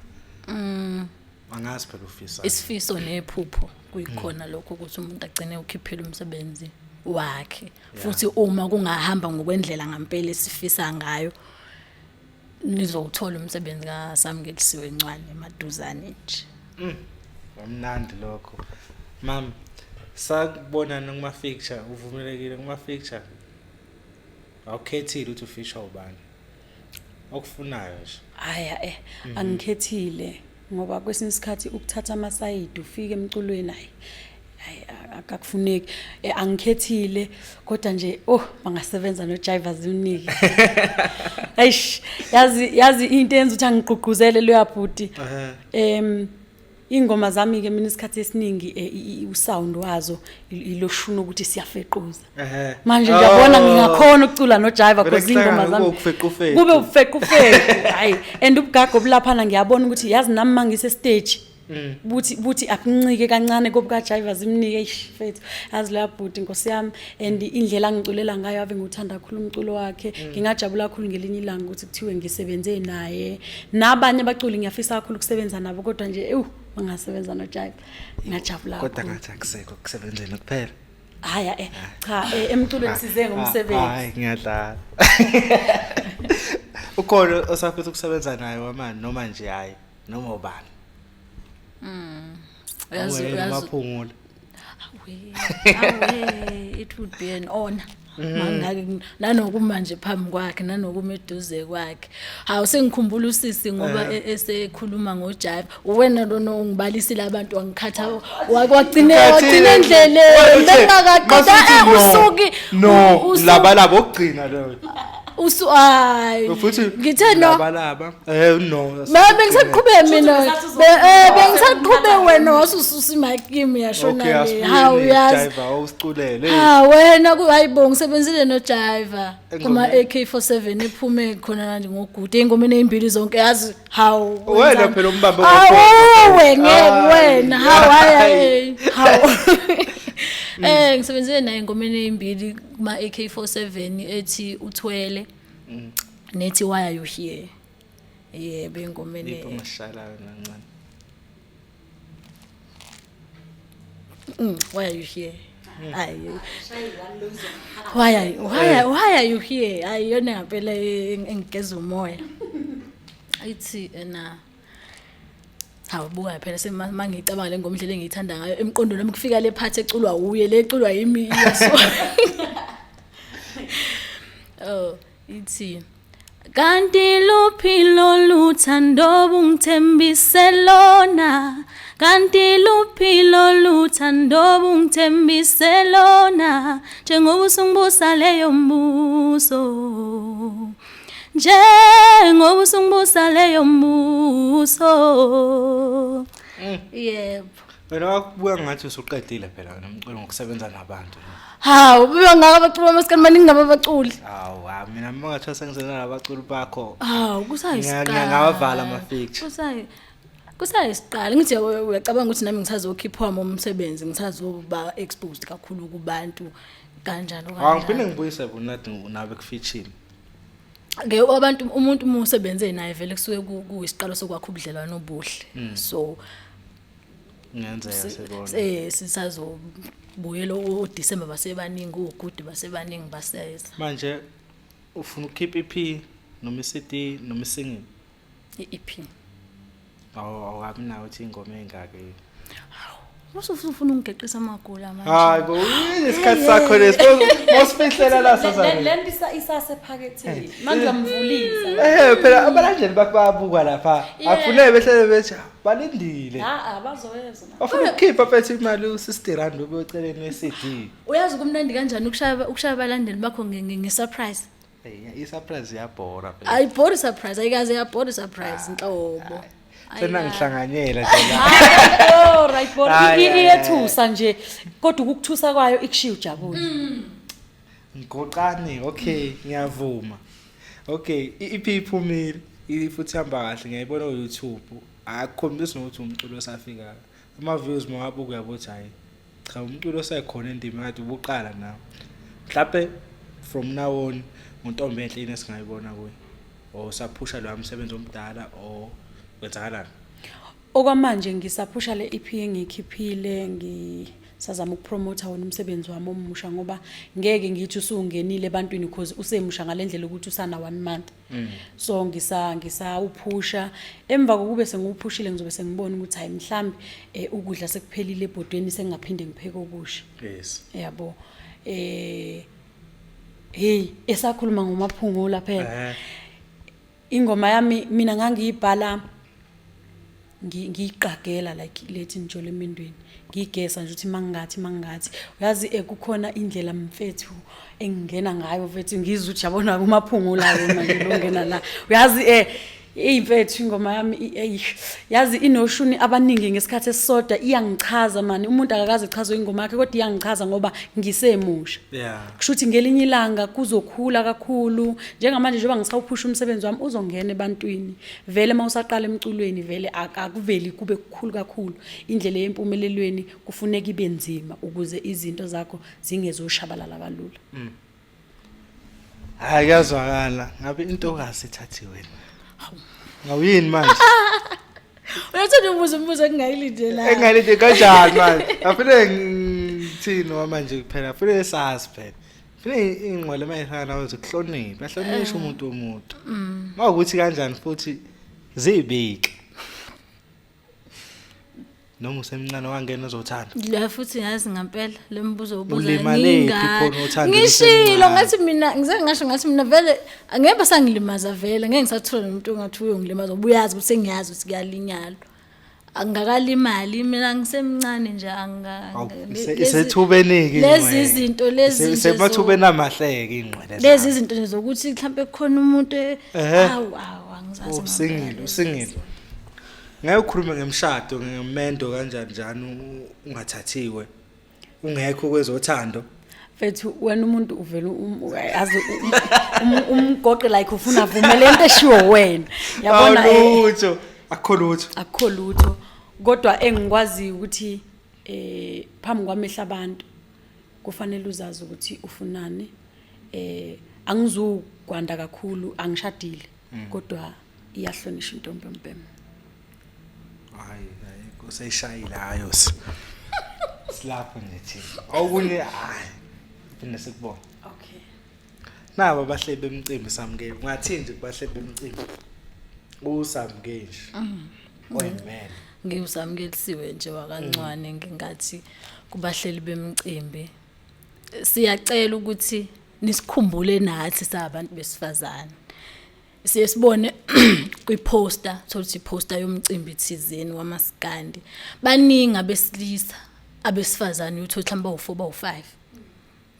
Angazi phela ufisa. Isifiso nephupho kuyikhona lokho ukuthi umuntu agcine ukhiphela umsebenzi wakhe futhi uma kungahamba ngokwendlela ngempela esifisa ngayo nizowuthola umsebenzi kaSamkelisiwe Ncwane emaduzane nje. Wamnandi lokho. Mam sakubona kuma feature uvumelekile kuma feature. Awukhethile ukuthi ufisha ubani. Okufunayo nje. Haya eh angikhethile ngoba kwesinye isikhathi ukuthatha amasayidi ufike emculweni hayi hayi akakufuneki. Angikhethile kodwa nje oh bangasebenza no Jive Zimniki. Eish yazi yazi into enza ukuthi angigqugquzele loya bhuti. Ingoma zami ke mina isikhathi esiningi usound wazo iloshuna ukuthi siyafequza. Manje ngiyabona ngingakhona ukucula no Jive because ingoma zami kube kube ufequfequ hayi and ubugago obulaphana ngiyabona ukuthi yazi nami mangise stage buthi buthi akuncike kancane kobuka Jive Zimnike eish mfethu yazi loya bhuti Nkosi yami and indlela angiculela ngayo ave ngiwuthanda kakhulu umculo wakhe ngingajabula kakhulu ngelinye ilanga ukuthi kuthiwe ngisebenze naye nabanye abaculi ngiyafisa kakhulu ukusebenza nabo kodwa nje ewu bangasebenza no Jive ngingajabula Kodwa kakhulu. ngathi akusekho kusebenzeni kuphela. Haya cha emculweni size ngomsebenzi. Hayi ngiyadlala. Ukhona osafisa ukusebenza naye wamani noma nje hayi noma ubani. Uyazi Wena uyazi Maphungula. Awe, awe, it would be an honor. Mangake nanokuma nje phambi kwakhe nanokuma eduze kwakhe. Hawu sengikhumbula usisi ngoba esekhuluma ngoJive. Wena lona ungibalisile abantu wangikhatha wagcine wagcina endleleni bengakaqeda usuki No, labalaba okugcina lo. Usu ay Futhi ngithe no labalaba. No. Ma bengisaqhube mina bengisaqhube wena wasususa imic kimi yashona Okay, le asibuye hawu uyazi Jive awusiculele. Ha wena ku hayibo ngisebenzile no Jive kuma Engomeni. AK47 ephume khona nje ngogude engomeni ezimbili zonke yazi hawu Wena wenzani? phela umbambe Hawu, ngokhokho. we ngeke Hayi. wena hawu hayi hawu ngisebenzile naye engomeni ezimbili kuma AK47 ethi uthwele nethi why are you here yebo engomeni Lipho ngishala kancane. Why are you here? Ayi. Why are you, why are, why are you here? Ayi yona ngempela engigeza umoya. Ithi ena hawu buka phela semangicabanga le ngoma indlela engiyithanda ngayo emqondweni wami kufika le part eculwa uye le eculwa yimi iyaso. Oh ithi Kanti luphi lolu thando bungithembise lona? Kanti luphi lolu thando bungithembise lona? Njengoba usungibusa leyo mbuso, njengoba usungibusa leyo mbuso. Yebo. Wena wakubuka ngathi usuqedile phela wena umculo ngokusebenza nabantu. Hawu, bebangaka abaculi bamaskandi, baningi nabo abaculi. Hawu, ha mina uma ngathiwa sengisebenza nabaculi bakho. Hawu, kusayisiqala. Ngingawavala ama-feature. Kusayisiqala. Ngithi uyacabanga ukuthi nami ngisazokhipha wami umsebenzi, ngisazoba exposed kakhulu kubantu kanjalo Hawu, kanjalo. ngiphinde ngibuyise bonathi nabe kufeature. Ke abantu, umuntu uma usebenze naye vele kusuke kuyisiqalo sokwakha ubudlelwano obuhle. So Ngenzeka sebona. Sisazobuyela oDecember, basebaningi oGood, basebaningi baseza. Manje ufuna ukukhipha EP noma iCD noma isingle? I-EP. Awu, awukabi nawe uthi ingoma engaka yini? Usufuna ungigeqisa amagula manje. Hayi bo, isikhathi sakho lesi. Mosifihlela la sasa. Le nto isasephaketheni manje, uyamvulisa. Eh, phela abalandeli bakho bayabuka lapha. Akufuneki behlele bethi balindile. Ha, bazoyezwa. Bafuna ukukhipha phethe imali u60 rand ubeyoceleni we-CD. Uyazi kumnandi kanjani ukushaya abalandeli bakho nge-surprise? Hey, i-surprise iyabhora phela. Ayibhori surprise, ayikaze yabhori surprise nhlobo. Senangihlanganyela nje la. Oh right, bo. Hayi, hayi, Iyethusa nje, kodwa ukukuthusa kwayo ikushiya ujabule. Ngigoqane, okay, ngiyavuma. Okay, i-EP iphumile, futhi ihamba kahle, ngiyayibona ku YouTube. Akukhombisi nokuthi umculo osafika. Ama views mawabuka uyabo ukuthi hayi cha, umculo osekhona endima kade ubuqala nawe. Mhlawumbe from now on uNtombi Enhle yini esingayibona kuye? Or usaphusha lo msebenzi omdala or kwenzakalani? Okwamanje ngisaphusha le EP engiyikhiphile, ngisazama ukupromotha wona umsebenzi wami omusha, ngoba ngeke ngithi usungenile ebantwini because usemusha ngalendlela ukuthi usana one month. So ngisawuphusha, emva kokube sengiwuphushile ngizobe sengibona ukuthi hayi, mhlambi ukudla sekuphelile ebhodweni, sengingaphinde ngipheke okusha. Yabo, hey, esakhuluma ngoMaphungula phela, ingoma yami mina ngangiyibhala ngiyiqagela like lethi Njolo Emendweni, ngiyigesa nje ukuthi mangingathi uyazi, kukhona indlela mfethu engingena ngayo mfethu, ngizwe ukuthi yabona kuMaphungula ke manje lo ngena la, uyazi, eyimfethu ingoma yami eyi, yazi inoshuni abaningi ngesikhathi esisodwa, iyangichaza mani. Umuntu akakaze echazwe ingoma yakhe, kodwa iyangichaza ngoba ngisemusha. Kusho ukuthi ngelinye ilanga kuzokhula kakhulu. Njengamanje njengoba ngisawuphusha umsebenzi wami, uzongena ebantwini vele. Uma usaqala emculweni vele akuveli kube kukhulu kakhulu. Indlela yempumelelweni kufuneka ibe nzima ukuze izinto zakho zingezoshabalala kalula. Hayi, kuyazwakala. Ngabe intokazi ithathiwe wena? Ngawuyini manje? Uyathanda ukubuza umbuzo engingayilindelanga. Engalinde kanjani manje? Afune ngithini noma manje phela afune sazi phela. Fune ingqwele mayifana nawe zikuhloniphe, ahlonishwe umuntu womuntu. Mawukuthi kanjani futhi zibike. Noma usemncane wangena uzothanda. La futhi yazi ngempela le mbuzo ubuza. Ulimale phi khona uthando Ngishilo lusemncane? ngathi mina ngizeke ngasho ngathi mina vele angeke basangilimaza, vele ngeke ngisathola nomuntu ongathi uyongilimaza ngoba uyazi ukuthi sengiyazi ukuthi kuyalinyalwa. Angakalimali mina, ngisemncane nje anga Awu, isethubeni-ke lezi ingqwele. zinto lezi nje Isemathubeni amahleke ingqwele. Lezi zakho. zinto nje zokuthi mhlambe kukhona umuntu awu awu, angizazi. Usingile, ngempela. usingile. Ngeke ukhulume ngemshado, ngemendo kanjani njani ungathathiwe. Ungekho kwezothando. Mfethu, wena umuntu uvele azi umgoqe like ufuna vume lento eshiwo wena, yabona. Awulutho. Akukho lutho. Akukho lutho, kodwa engikwaziyo ukuthi phambi kwamehla abantu kufanele uzazi ukuthi ufunani. Angizukwanda kakhulu, angishadile, kodwa iyahlonishwa intombi yombhemu. Hayi, hayi, kuseyishayile hayo. Silapho nje thina. Okunye hayi. Phinde sikubone. Okay. Nabo abahleli bemcimbi, Samke. Ungathini nje kubahleli bemcimbi? USamke nje. Oyimele. Ngiwusamukelisiwe nje wakaNcwane, ngingathi kubahleli bemcimbi, siyacela ukuthi nisikhumbule nathi sabantu besifazane. Siye sibone kwi-poster, thola ukuthi i-poster yomcimbi thizeni wamaskandi, baningi abesilisa, abesifazane uthola mhlawumbe bawu-4, bawu-5,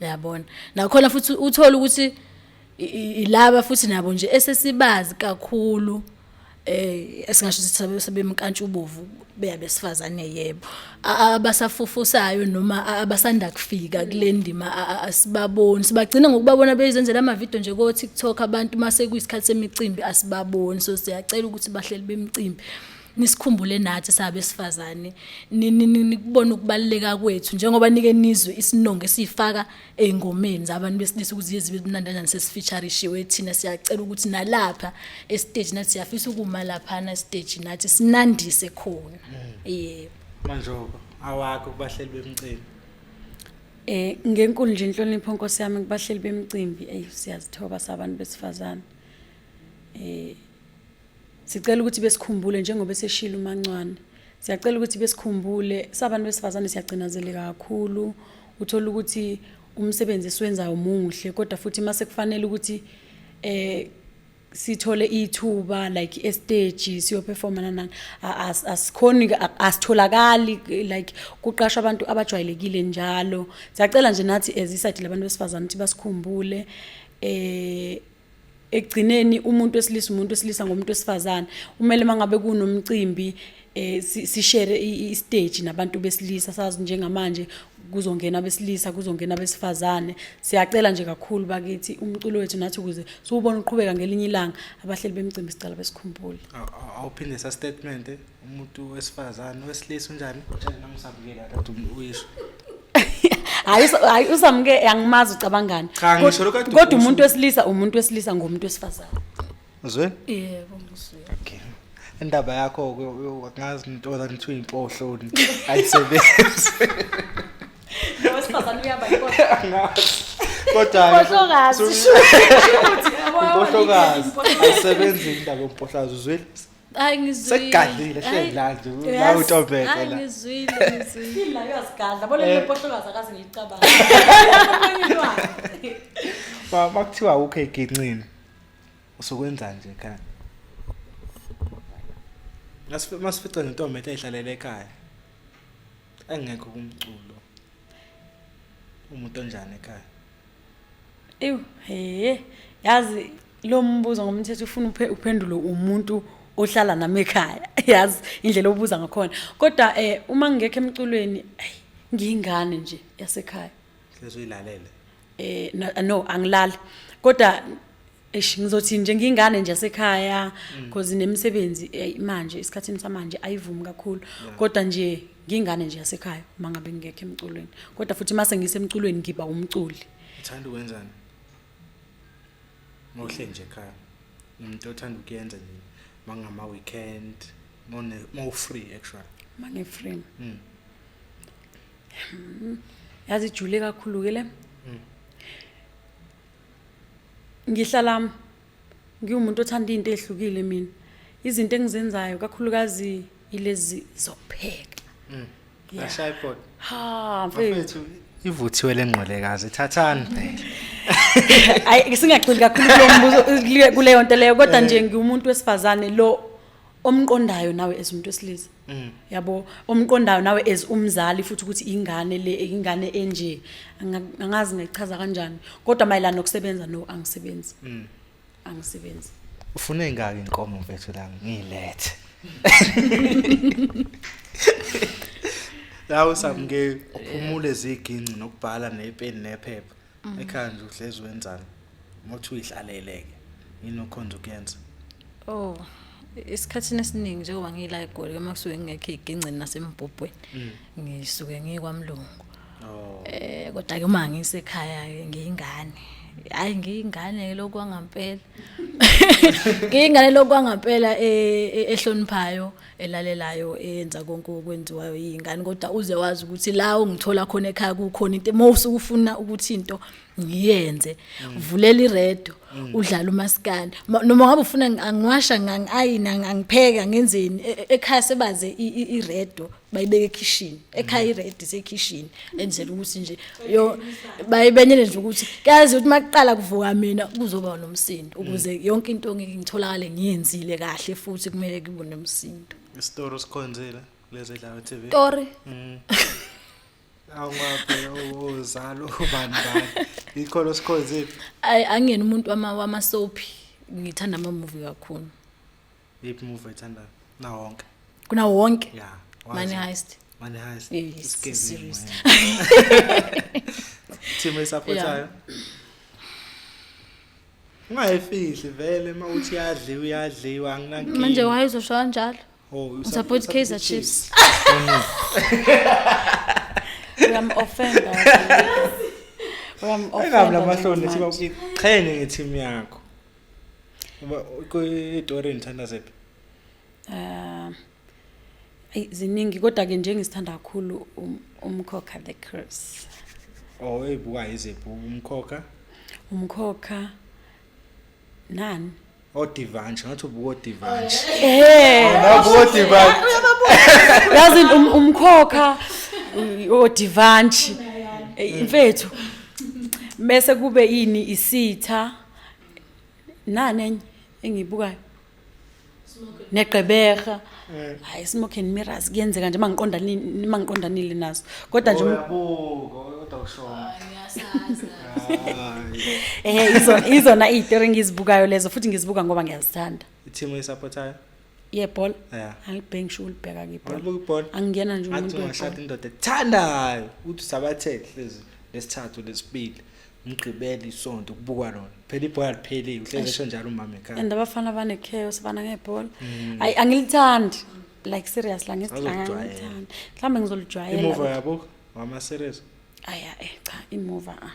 uyabona. Nakhona futhi uthola ukuthi ilaba futhi nabo nje esesibazi kakhulu, esingasho ukuthi sebemkantshubovu beyabesifazane, yebo, abasafufusayo noma abasanda kufika kule ndima asibaboni, sibagcina ngokubabona bezenzela amavidiyo nje ko TikTok. Abantu mase kuyisikhathi semicimbi asibaboni. So siyacela ukuthi bahleli bemicimbi nisikhumbule nathi sabesifazane, nikubone ukubaluleka kwethu, njengoba nike nizwe isinongo esifaka ey'ngomeni zabantu besilisa ukuthi zibe mnandi kanjani sesifeaturishiwe thina. Siyacela ukuthi nalapha estage nathi siyafisa ukuma laphana estage nathi sinandise khona, yebo. Manjoba, awakho kubahleli bemicimbi? Ngenkulu nje inhlonipho, Nkosi yami, kubahleli bemicimbi, ey, siyazithoba sabantu besifazane. Sicela ukuthi besikhumbule njengoba eseshilo uMancwane. Siyacela ukuthi besikhumbule sabantu besifazane, siyagcinazeleka kakhulu. Uthola ukuthi umsebenzi esiwenzayo muhle, kodwa futhi mase kufanele ukuthi sithole ithuba like estage siyoperforma nanani, asikhoni, asitholakali, like kuqashwa abantu abajwayelekile njalo. Siyacela nje nathi as iside labantu besifazane ukuthi basikhumbule. Ekugcineni umuntu wesilisa ngomuntu wesifazane, umele mangabe kunomcimbi sishare i-stage nabantu besilisa. Sazi njengamanje kuzongena abesilisa, kuzongena abesifazane. Siyacela nje kakhulu bakithi, umculo wethu nathi ukuze siwubone uqhubeka ngelinye ilanga, abahleli bemicimbi sicela besikhumbule. Awuphinde sa statement, umuntu wesifazane, wesilisa unjani? Tshela nami usabukela kade uyisho. Hayi, hayi, usamke angimazi ucabangani. Cha, ngisho lokhu kade Kodwa usho. umuntu wesilisa ngomuntu wesifazane. Uzwe? Yebo, ngizwe. Okay. Indaba yakho ke angazi into ngithiwa impohloni ayisebenzi. Wesifazane uyaba Angazi. Kodwa Impohlokazi. Impohlokazi ayisebenzi indaba yompohlokazi, uzwile? Hayi, ngizwile. Sekugadlile, hleli la nje, la uTobheke Hayi, la. ngizwile, ngizwile. La uyazigadla bona le mpohlokazi akaze ngiyicabanga. Makuthiwa awukho egincini, usukwenza nje ekhaya? Masifice nentombi ethi ayihlalele ekhaya engekho kumculo, umuntu onjani ekhaya? Ew, he, yazi lo mbuzo ngomthetho ufuna uphendule umuntu ohlala nami ekhaya. Yazi indlela obuza ngakhona. Kodwa uma ngingekho emculweni, ey, ngiyingane nje yasekhaya. Hlezi uyilalele? No, angilali. Kodwa eish, ngizothi nje ngiyingane nje yasekhaya because nemisebenzi manje isikhathini samanje ayivumi kakhulu. Kodwa nje ngiyingane nje yasekhaya uma ngabe ngingekho emculweni. Kodwa futhi mase ngisemculweni ngiba umculi. Uthanda ukwenzani mawuhleli nje ekhaya? Umuntu othanda ukuyenza nje mangama weekend, mawu-free actually? Mange-free. Yazi ijule kakhulu ke le. Ngihlala ngiwumuntu othanda into ehlukile mina. Izinto engizenzayo kakhulukazi ilezi zokupheka. Yeah. Ashaya ibhodo. Ha, mfethu. Mfethu, ivuthiwe lengqwelekazi, thathani phela. Ayi, singagxili kakhulu kulo mbuzo, kuleyo nto leyo, kodwa nje ngiwumuntu wesifazane lo omqondayo nawe as umuntu wesilisa. Yabo, omqondayo nawe as umzali futhi ukuthi ingane le ingane enje. Angazi ngayichaza kanjani, kodwa mayelana nokusebenza, no, angisebenzi. Angisebenzi. Ufuna ingaki inkomo mfethu la ngiyilethe? La usamke uphumule ziginci nokubhala nepeni nephepha. Ekhaya nje uhlezi wenzani? Mothi uyihlaleleke. Yini okhonza ukuyenza? Oh, esikhathini esiningi njengoba ngila eGoli, uma kusuke ngingekho egincini nasembhobhweni, ngisuke ngikwamlungu. Oh. Kodwa ke uma ngisekhaya ke ngiyingane. Hayi, ngiyingane ke lokhu kwangampela. Ngiyingane lokhu kwangampela ehloniphayo, elalelayo, eyenza konke okwenziwayo yingane, kodwa uze wazi ukuthi la ungithola khona ekhaya kukhona into mawusuke ufuna ukuthi into ngiyenze. Vulela iredio. Udlala umaskandi. Noma ngabe ufuna angiwasha, ngangiayina, angipheka, ngenzeni ekhaya sebaze iredo bayibeka ekhishini. Ekhaya iredo isekhishini enzela ukuthi nje yo bayibenyele nje ukuthi kazi ukuthi makuqala kuvuka mina kuzoba nomsindo ukuze yonke into ngitholakale ngiyenzile kahle futhi kumele kube nomsindo. Isitori sikhonzile lezi edlala TV. Story. Awungaphe ozalo ubani bani. Ikhona sikhonzile. Ayi, angiyena umuntu wama soapy, ngithanda ama movie kakhulu. Yiphi movie oyithandayo? Na wonke. Kuna wonke. Yeah. Money Heist. Money Heist. Yes, Isigebengu, series. wena. Team esupportayo. Ungayifihli vele uma uthi iyadliwa iyadliwa, anginankinga. Manje wayezosho kanjalo. Oh, Usupport Kaizer Chiefs. Uyam-offenda. Uyam-offenda. Engabi namahloni nje thi manje. bakuqhenye nge-team yakho. Uba kuyitori ngithanda ziphi? Ayi, ziningi kodwa ke nje ngisithanda kakhulu Umkhokha The Curse. Oh, eyibuka iziphi Umkhokha? Umkhokha nani? ODivanshi, ngathi ubuka oDivanshi. Nabuka oDivanshi. Yazi Umkhokha oDivanshi. Mfethu. Bese kube yini isitha nani enye engiyibukayo? Negqeberha. Hayi, Smoke and Mirrors kuyenzeka nje mangiqondanile naso. Kodwa nje Uyabuka kodwa ushona. Hayi. Izona izitori engizibukayo lezo futhi ngizibuka ngoba ngiyazithanda. I-team oyisupportayo? Yebhola. Yeah. Angibheki ngisho ukulibheka ke ibhola. Awulibuka ibhola? Angiyena nje Ngathi umuntu ungashada webhola. indoda ethandayo uthi sabathe hlezi lesithathu lesibili umgqibelo isonto kubukwa lona. Phela ibhola liphelile, uhlezi esho njalo umama ekhaya. And abafana bane chaos bana ngebhola. Hayi, angilithandi. Like seriously Awuzolijwayela. angilithandi. Mhlambe ngizolijwayela. Imuva yabuka wama series. Aya cha, imuva ah.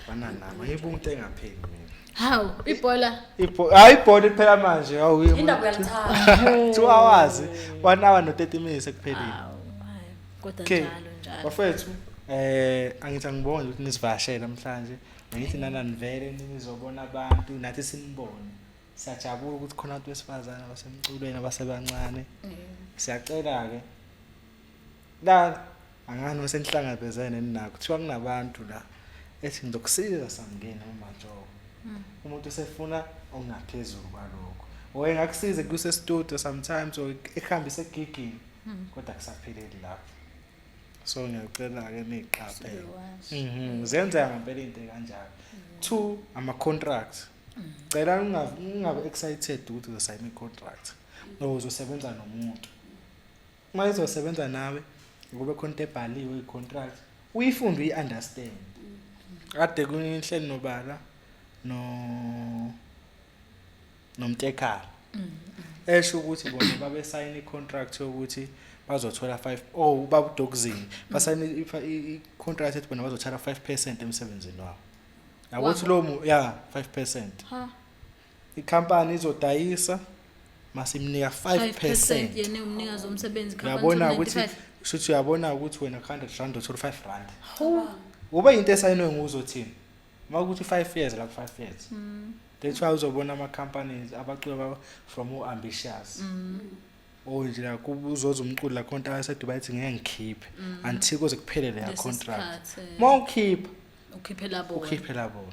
Bana nami ngibuka into engapheli mina. Hawu, ibhola. Hayi, ibhola liphela manje awu. Indaba uyalithanda. 2 hours, 1 hour no 30 minutes ekuphelile. Hawu, hayi, kodwa Okay. njalo njalo. Bafethu, angithi angibonge ukuthi nisivashele namhlanje. Ngithi nananivele nizobona abantu nathi sinibone. Siyajabula ukuthi khona abantu besifazane abasemculweni abasebancane. Siyacela ke la angani wasenihlangabezene ninakho. Kuthiwa kunabantu la ethi ngizokusiza samngena uMajobo. Umuntu usefuna okungaphezulu kwalokho. Or engakusiza kuse studio sometimes or ekuhambise egigini. Kodwa kusapheleli lapho. So ngiyacela ke niqaphele. Ziyenzeka ngempela into kanjalo. 2, ama contracts. Cela ungabe excited ukuthi uzosayina i-contract. No, uzosebenza nomuntu. Uma izosebenza nawe kube khona into ebhaliwe i-contract, uyifunde uyi-understand. Kade kunhleli nobala no nomtekhala. Esho ukuthi bona babesayina i-contract yokuthi bazothola 5, oh, ubaba uDogzini basayina i-contract ethi bona bazothola 5% emsebenzini wabo. Yakuthi lo ya 5%. Ha. Ikhampani izodayisa masimnika 5% 5%. Yena umnikazi womsebenzi. Uyabona ukuthi shuthi uyabona ukuthi wena 100 rand uthola 5 rand. Ube into esayinwe nguzothini? Makuthi 5 years la 5 years. That's why uzobona ama companies abacula from u ambitious. Oh nje la kuzoza umculo la khonta yaseDubai ethi ngeke ngikhiphe until kuze kuphele leya Lesi contract. sikhathi, Mawukhipha ukhiphe labo. Ukhiphe labo.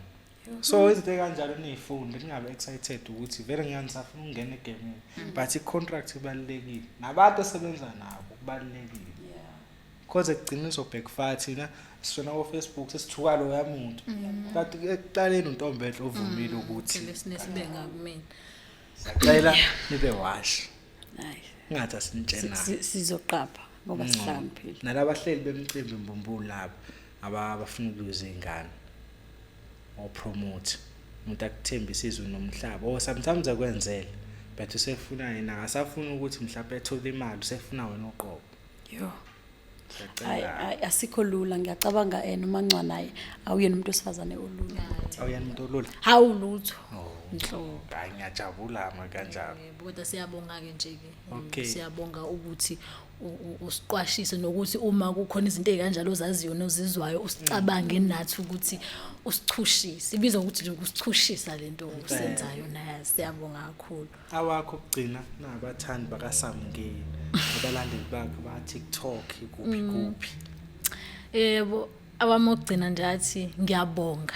So izinto kanjalo niyifunde ningabe excited ukuthi vele ngiyanisafuna ukungena egameni. But i contract ibalulekile. Nabantu osebenza nabo kubalulekile. Because ekugcina izo backfire thina sisona ko Facebook sesithuka lo yamuntu. Kanti ekuqaleni uNtombela ovumile ukuthi Lesinesibe ngakumina. siyacela nibe wash. Hayi. Ngathi asinitshena. Sizoqapha ngoba sihlakaniphile. Nalabahleli bemicimbi mbumbulu labo abafuna ukuza izingane. O promote umuntu akuthembisa izwe nomhlaba. Oh, sometimes akwenzele. But usefuna yena akasafuna ukuthi mhlawumbe ethole imali, usefuna wena uqobo. Yo. Hayi. Siyacela. Hayi, asikho lula ngiyacabanga noma Ncwane hayi awuyena umuntu wesifazane olula. Awuyena umuntu olula. Hawu lutho. Oh. Nhlobo. Hayi, ngiyajabula ma kanjalo. Yebo, kodwa siyabonga ke nje ke. Okay. Siyabonga ukuthi Usiqwashise nokuthi uma kukhona izinto ey'kanjalo ozaziyo nozizwayo usicabange nathi ukuthi usichushise. Ibizwa ukuthi nje ukusichushisa lento osenzayo naye, siyabonga kakhulu. Awakho okugcina nabathandi bakaSamke, abalandeli bakhe ba TikTok kuphi kuphi? Yebo, awami okugcina nje athi ngiyabonga.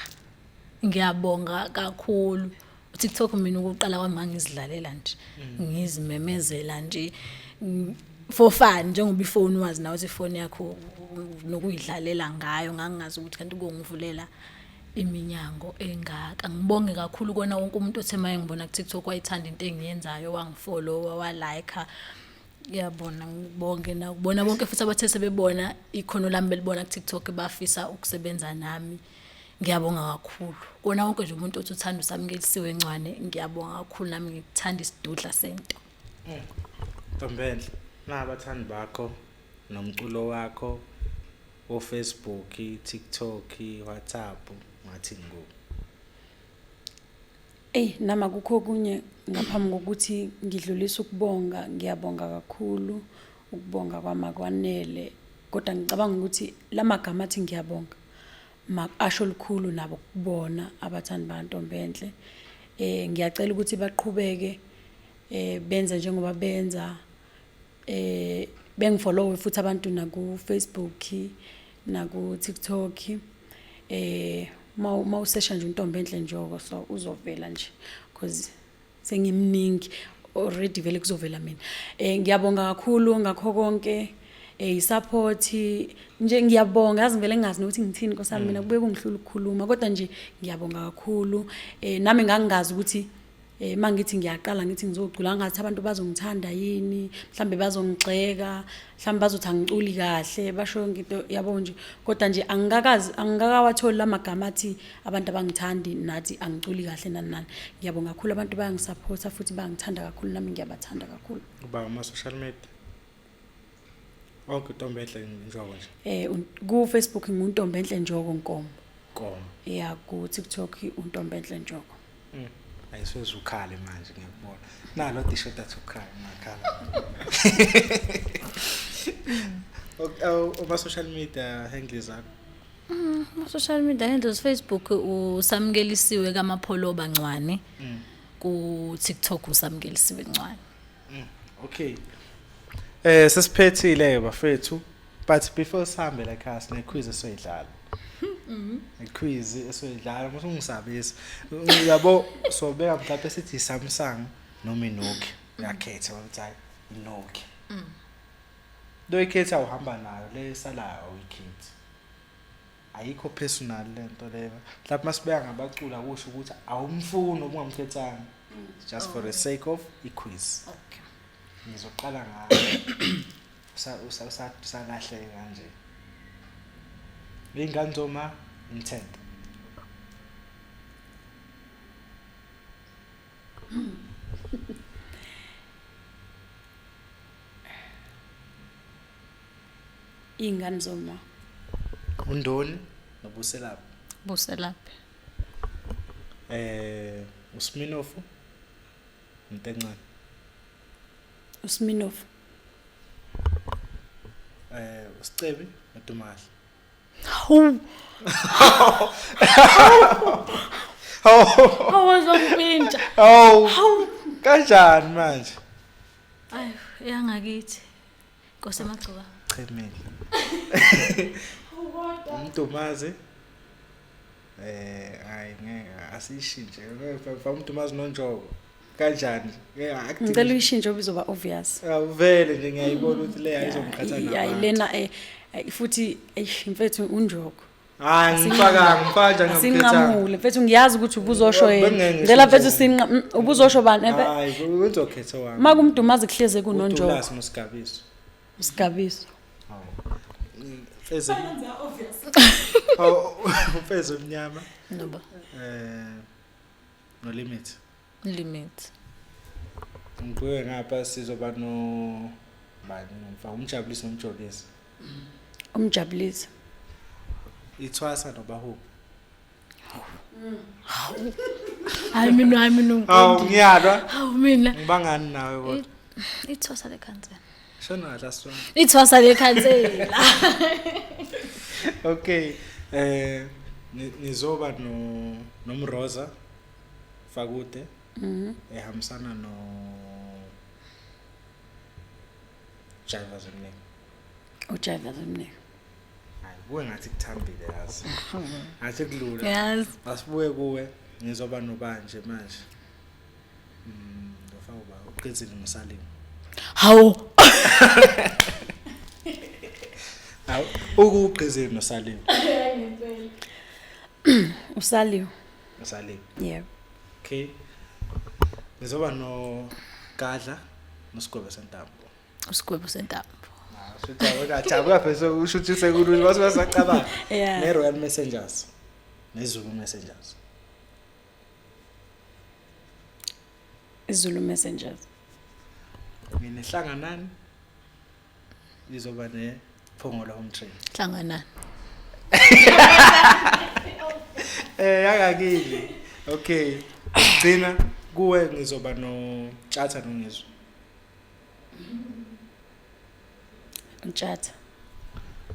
Ngiyabonga kakhulu. TikTok mina ukuqala kwami ngangizidlalela nje. Ngizimemezela nje for fun, njengoba ifoni wazi nawe ukuthi ifoni yakho nokuyidlalela ngayo, ngangingazi ukuthi kanti kongivulela iminyango engaka. Ngibonge kakhulu kona wonke umuntu othe maye ngibona ku TikTok wayithanda into engiyenzayo, wangifollowa, wa like. Ngiyabona, ngibonge nakubona bonke futhi abathe sebebona ikhono lami belibona ku TikTok bafisa ukusebenza nami. Ngiyabonga kakhulu kona wonke nje umuntu othi uthanda uSamkelisiwe Ncwane, ngiyabonga kakhulu nami ngikuthanda isidudla sento. Ntombenhle, nabathandi bakho nomculo wakho o Facebook, TikTok, WhatsApp, ngathi ngo. Eyi, nama kukho okunye ngaphambi kokuthi ngidlulise ukubonga, ngiyabonga kakhulu, ukubonga kwami akwanele, kodwa ngicabanga ukuthi lamagama athi ngiyabonga asho lukhulu nabo kubona abathandi baNtombenhle. Ngiyacela ukuthi baqhubeke benze njengoba benza, bengifollowe futhi abantu naku Facebook naku TikTok. Mawusesha nje uNtombenhle Njoko, so uzovela nje because sengimningi already, vele kuzovela mina. Ngiyabonga kakhulu ngakho konke, isupport nje, ngiyabonga. Yazi ngivele ngingazi nokuthi ngithini, Nkosi yami, mina kubuye kungihlula ukukhuluma, kodwa nje ngiyabonga kakhulu. Nami ngangingazi ukuthi mangithi ngiyaqala ngithi ngizocula ngathi abantu bazongithanda yini, mhlambe bazongigxeka, mhlambe bazothi angiculi kahle, basho yonke into yabo nje, kodwa nje angikakazi, angikakawatholi lamagama athi abantu abangithandi nathi angiculi kahle nani nani. Ngiyabonga kakhulu, abantu bayangisupporta futhi bayangithanda kakhulu, nami ngiyabathanda kakhulu. Uba ama social media onke Ntombenhle Njoko nje? Ku Facebook nginguNtombenhle Njoko Nkomo. Nkomo. Yeah, ku TikTok uNtombenhle Njoko. Ayisweze ukhale manje, ngiyakubona nalo t-shirt athi ukhala ngakhala. Uma social media handles zakho? Social media handles, Facebook uSamkelisiwe kaMapholoba Ncwane, ku TikTok uSamkelisiwe Ncwane. Okay, sesiphethile bafethu, but before sihambe la ekhaya sine quiz esoyidlala. I-quiz esoyidlala mase ungisabisa. Uyabo, sobeka mhlawumbe sithi Samsung noma iNokia. Uyakhetha ukuthi hayi, iNokia. Lo ikhetha uhamba nayo, le esalayo awuyikhethi. Ayikho personal lento leyo. Mhlawumbe masibeka ngabacula kusho ukuthi awumfuni ubungamkhethanga. Just for the sake of i-quiz. Okay. Ngizoqala ngayo. Usa usa usalahleka kanje. Ingane zoma intent. Iy'ngane zoma. Undoni noBuselaphi. Buselaphi. USminofu Ntencane. USminofu. Usicebi noDumahle. Hawu. Hawu. Awuzompintsha. Hawu. Kanjani manje? Ayi, yangakithi. Nkosi emagcoka. Chemile. Umdumazi. Ayi ngeke asishintshe. Ngeke uMdumazi noNjoko. Kanjani? Ngeke akudingi. Ngicela uyishintshe ngoba izoba obvious. Vele nje ngiyayibona ukuthi le ayizomqhatha Hayi nabantu. lena futhi eish mfethu uNjoko. Hayi ngifaka ngifaka nje ngamkhethanga. Asinqamule mfethu, ngiyazi ukuthi ubuzosho yena. Bengeke ngisho Ngicela mfethu Njoko. sinqa ubuzosho bani? Hayi uzokhetha wami. Makumdumazi kuhleze kunoNjoko. uDulasi noSigabiso. Usigabiso. Hawu. Mfeze. Hawu, Mfezi omnyama. Noba. No limit. Limit. Ngibuye ngapha sizoba no bani ngimfa uMjabulisi noMjolisi. Umjabulisi. Ithwasa noBahubhe. Hayi mina, hayi mina. Hawu ngiyalwa. Hawu mina. Ngibangani nawe kodwa. Ithwasa lekhansela. Shona kahle asifani. Ithwasa lekhansela. Okay. Nizoba no noMroza Fakude. Ehambisana no Jiva Zemnini. UJiva Zemnini. Hayi, kuwe ngathi kuthambile yazi. Ngathi kulula. Yazi. Asibuye kuwe ngizoba nobanje manje. Ngofaka uba uqinzile noSalim. Hawu. Hawu, ukuqinzile noSalim. USaliwe. NoSalim. Yebo. Okay. Ngizoba no Gadla noSigwebo sentambo. Usigwebo sentambo. Jabula phela usho ukuthi sekulula base basacabanga. Yeah. Ne Royal Messengers. NeZulu Messengers. IZulu Messengers. Nginehlanganani. Izoba ne Phongolo Home Train. Hlanganani. Yakakini. Okay. Gcina kuwe ngizoba no Tshatha noNgizwe. Utshatha.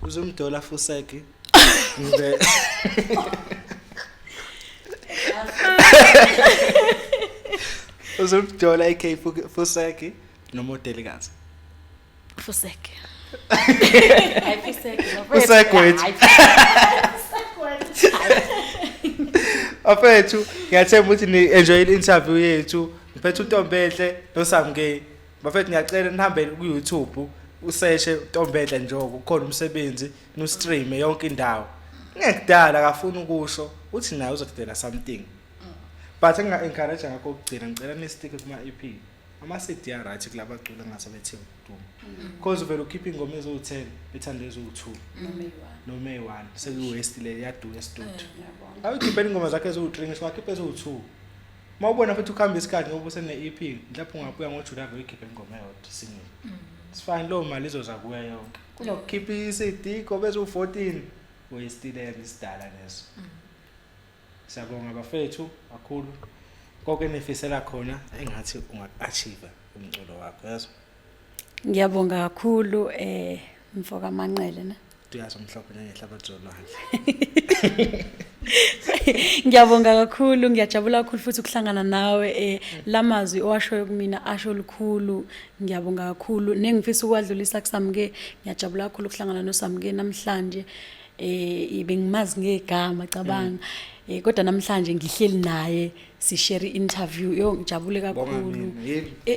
Uzumdola Fuseki. Ngibe Uzumdola AK Fuseki nomodelikazi. Fuseke. Fuseki wethu. Afethu, ngiyathemba ukuthi ni enjoy interview yethu. Ngiphethe uNtombenhle noSamke. Bafethu ngiyacela nihambe ku YouTube useshe uNtombenhle Njoko, kukhona umsebenzi, nu stream yonke indawo. Ngekudala akafuni ukusho uthi naye uzodela something. But enga encourage ngakho ukugcina ngicela ni stick kuma EP. Ama CD a right kulabaculi ngase bethe ukuduma. Because uvela ukhipha ingoma eziwu10 bethanda eziwu2 Noma eyi-one. noma eyi1 sekuyi waste le yaduka e-studio. Ngiyabonga. Awukhiphe ingoma zakhe eziwu3 ngisho wakhipha eziwu2. Mawubona futhi ukuhamba isikhathi ngoba usene EP mhlawumbe ungabuya ngoJuly ave uyikhiphe ingoma eyodwa single. It's fine, lo mali izoza kuwe yonke. Kunokukhipha iCD ngoba eziwu14 waste le isidala leso. Siyabonga bafethu kakhulu. Konke enifisela khona engathi ungaku-achieve umculo wakho, yazi. Ngiyabonga kakhulu mfoka Manqele ne. Uyazi umhlophe njengehlabathi zolwandle. Ngiyabonga kakhulu, ngiyajabula kakhulu futhi ukuhlangana nawe. Lamazwi owashoyo kumina asho lukhulu. Ngiyabonga kakhulu nengifisa ukwadlulisa kuSamke. Ngiyajabula kakhulu ukuhlangana noSamke namhlanje. Bengimazi ngegama cabanga. Kodwa namhlanje ngihleli naye sishare interview. Yo, ngijabule kakhulu.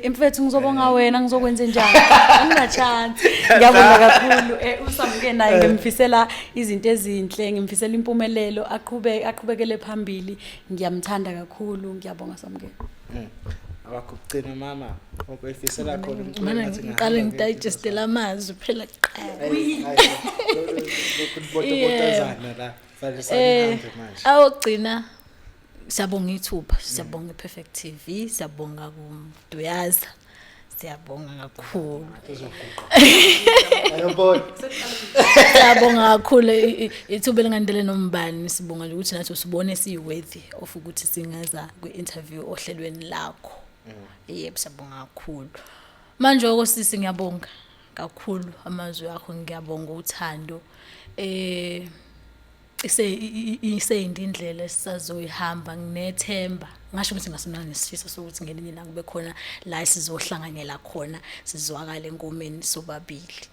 Mfethu ngizobonga wena, ngizokwenza njani? Angina chance. Ngiyabonga kakhulu. uSamke naye ngimfisela izinto ezinhle, ngimfisela impumelelo, aqhubekele phambili. Ngiyamthanda kakhulu, ngiyabonga Samke. Abakugcina mama, okuyifisela khona umculo Mina ngathi ngiqale ngidigestela amazwi phela kuqala. Lokubotobotazana la. Fanele sanihambe manje. Awugcina siyabonga ithuba, siyabonga iPerfect TV, siyabonga kuDuyaza. Siyabonga kakhulu. Ayobona. Siyabonga kakhulu ithuba elingandele nombani, sibonga nje ukuthi nathi usibone siyi worthy of ukuthi singaza kwi-interview ohlelweni lakho. Yebo, siyabonga kakhulu. Manje okosisi ngiyabonga kakhulu amazwi akho, ngiyabonga uthando. Iseyinde indlela esisazoyihamba, nginethemba. Ngasho ukuthi ngasimnandi nesifiso sokuthi ngelinye ilanga kube khona la esizohlanganyela khona, sizwakale engomeni sobabili.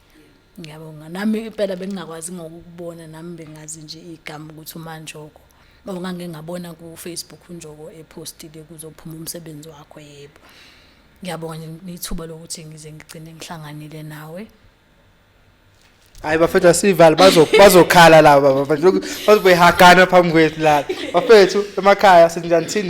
Ngiyabonga. Nami impela bengingakwazi ngokukubona, nami bengazi nje igama ukuthi uManjoko. Ngoba ngake ngabona ku Facebook uNjoko epostile kuzophuma umsebenzi wakho, yebo. Ngiyabonga nje ithuba lokuthi ngize ngigcine ngihlanganile nawe. Hayi bafethu asivale, bazokhala laba bafethu, bazobe hagana phambi kwethu la. Bafethu emakhaya sinjani thina?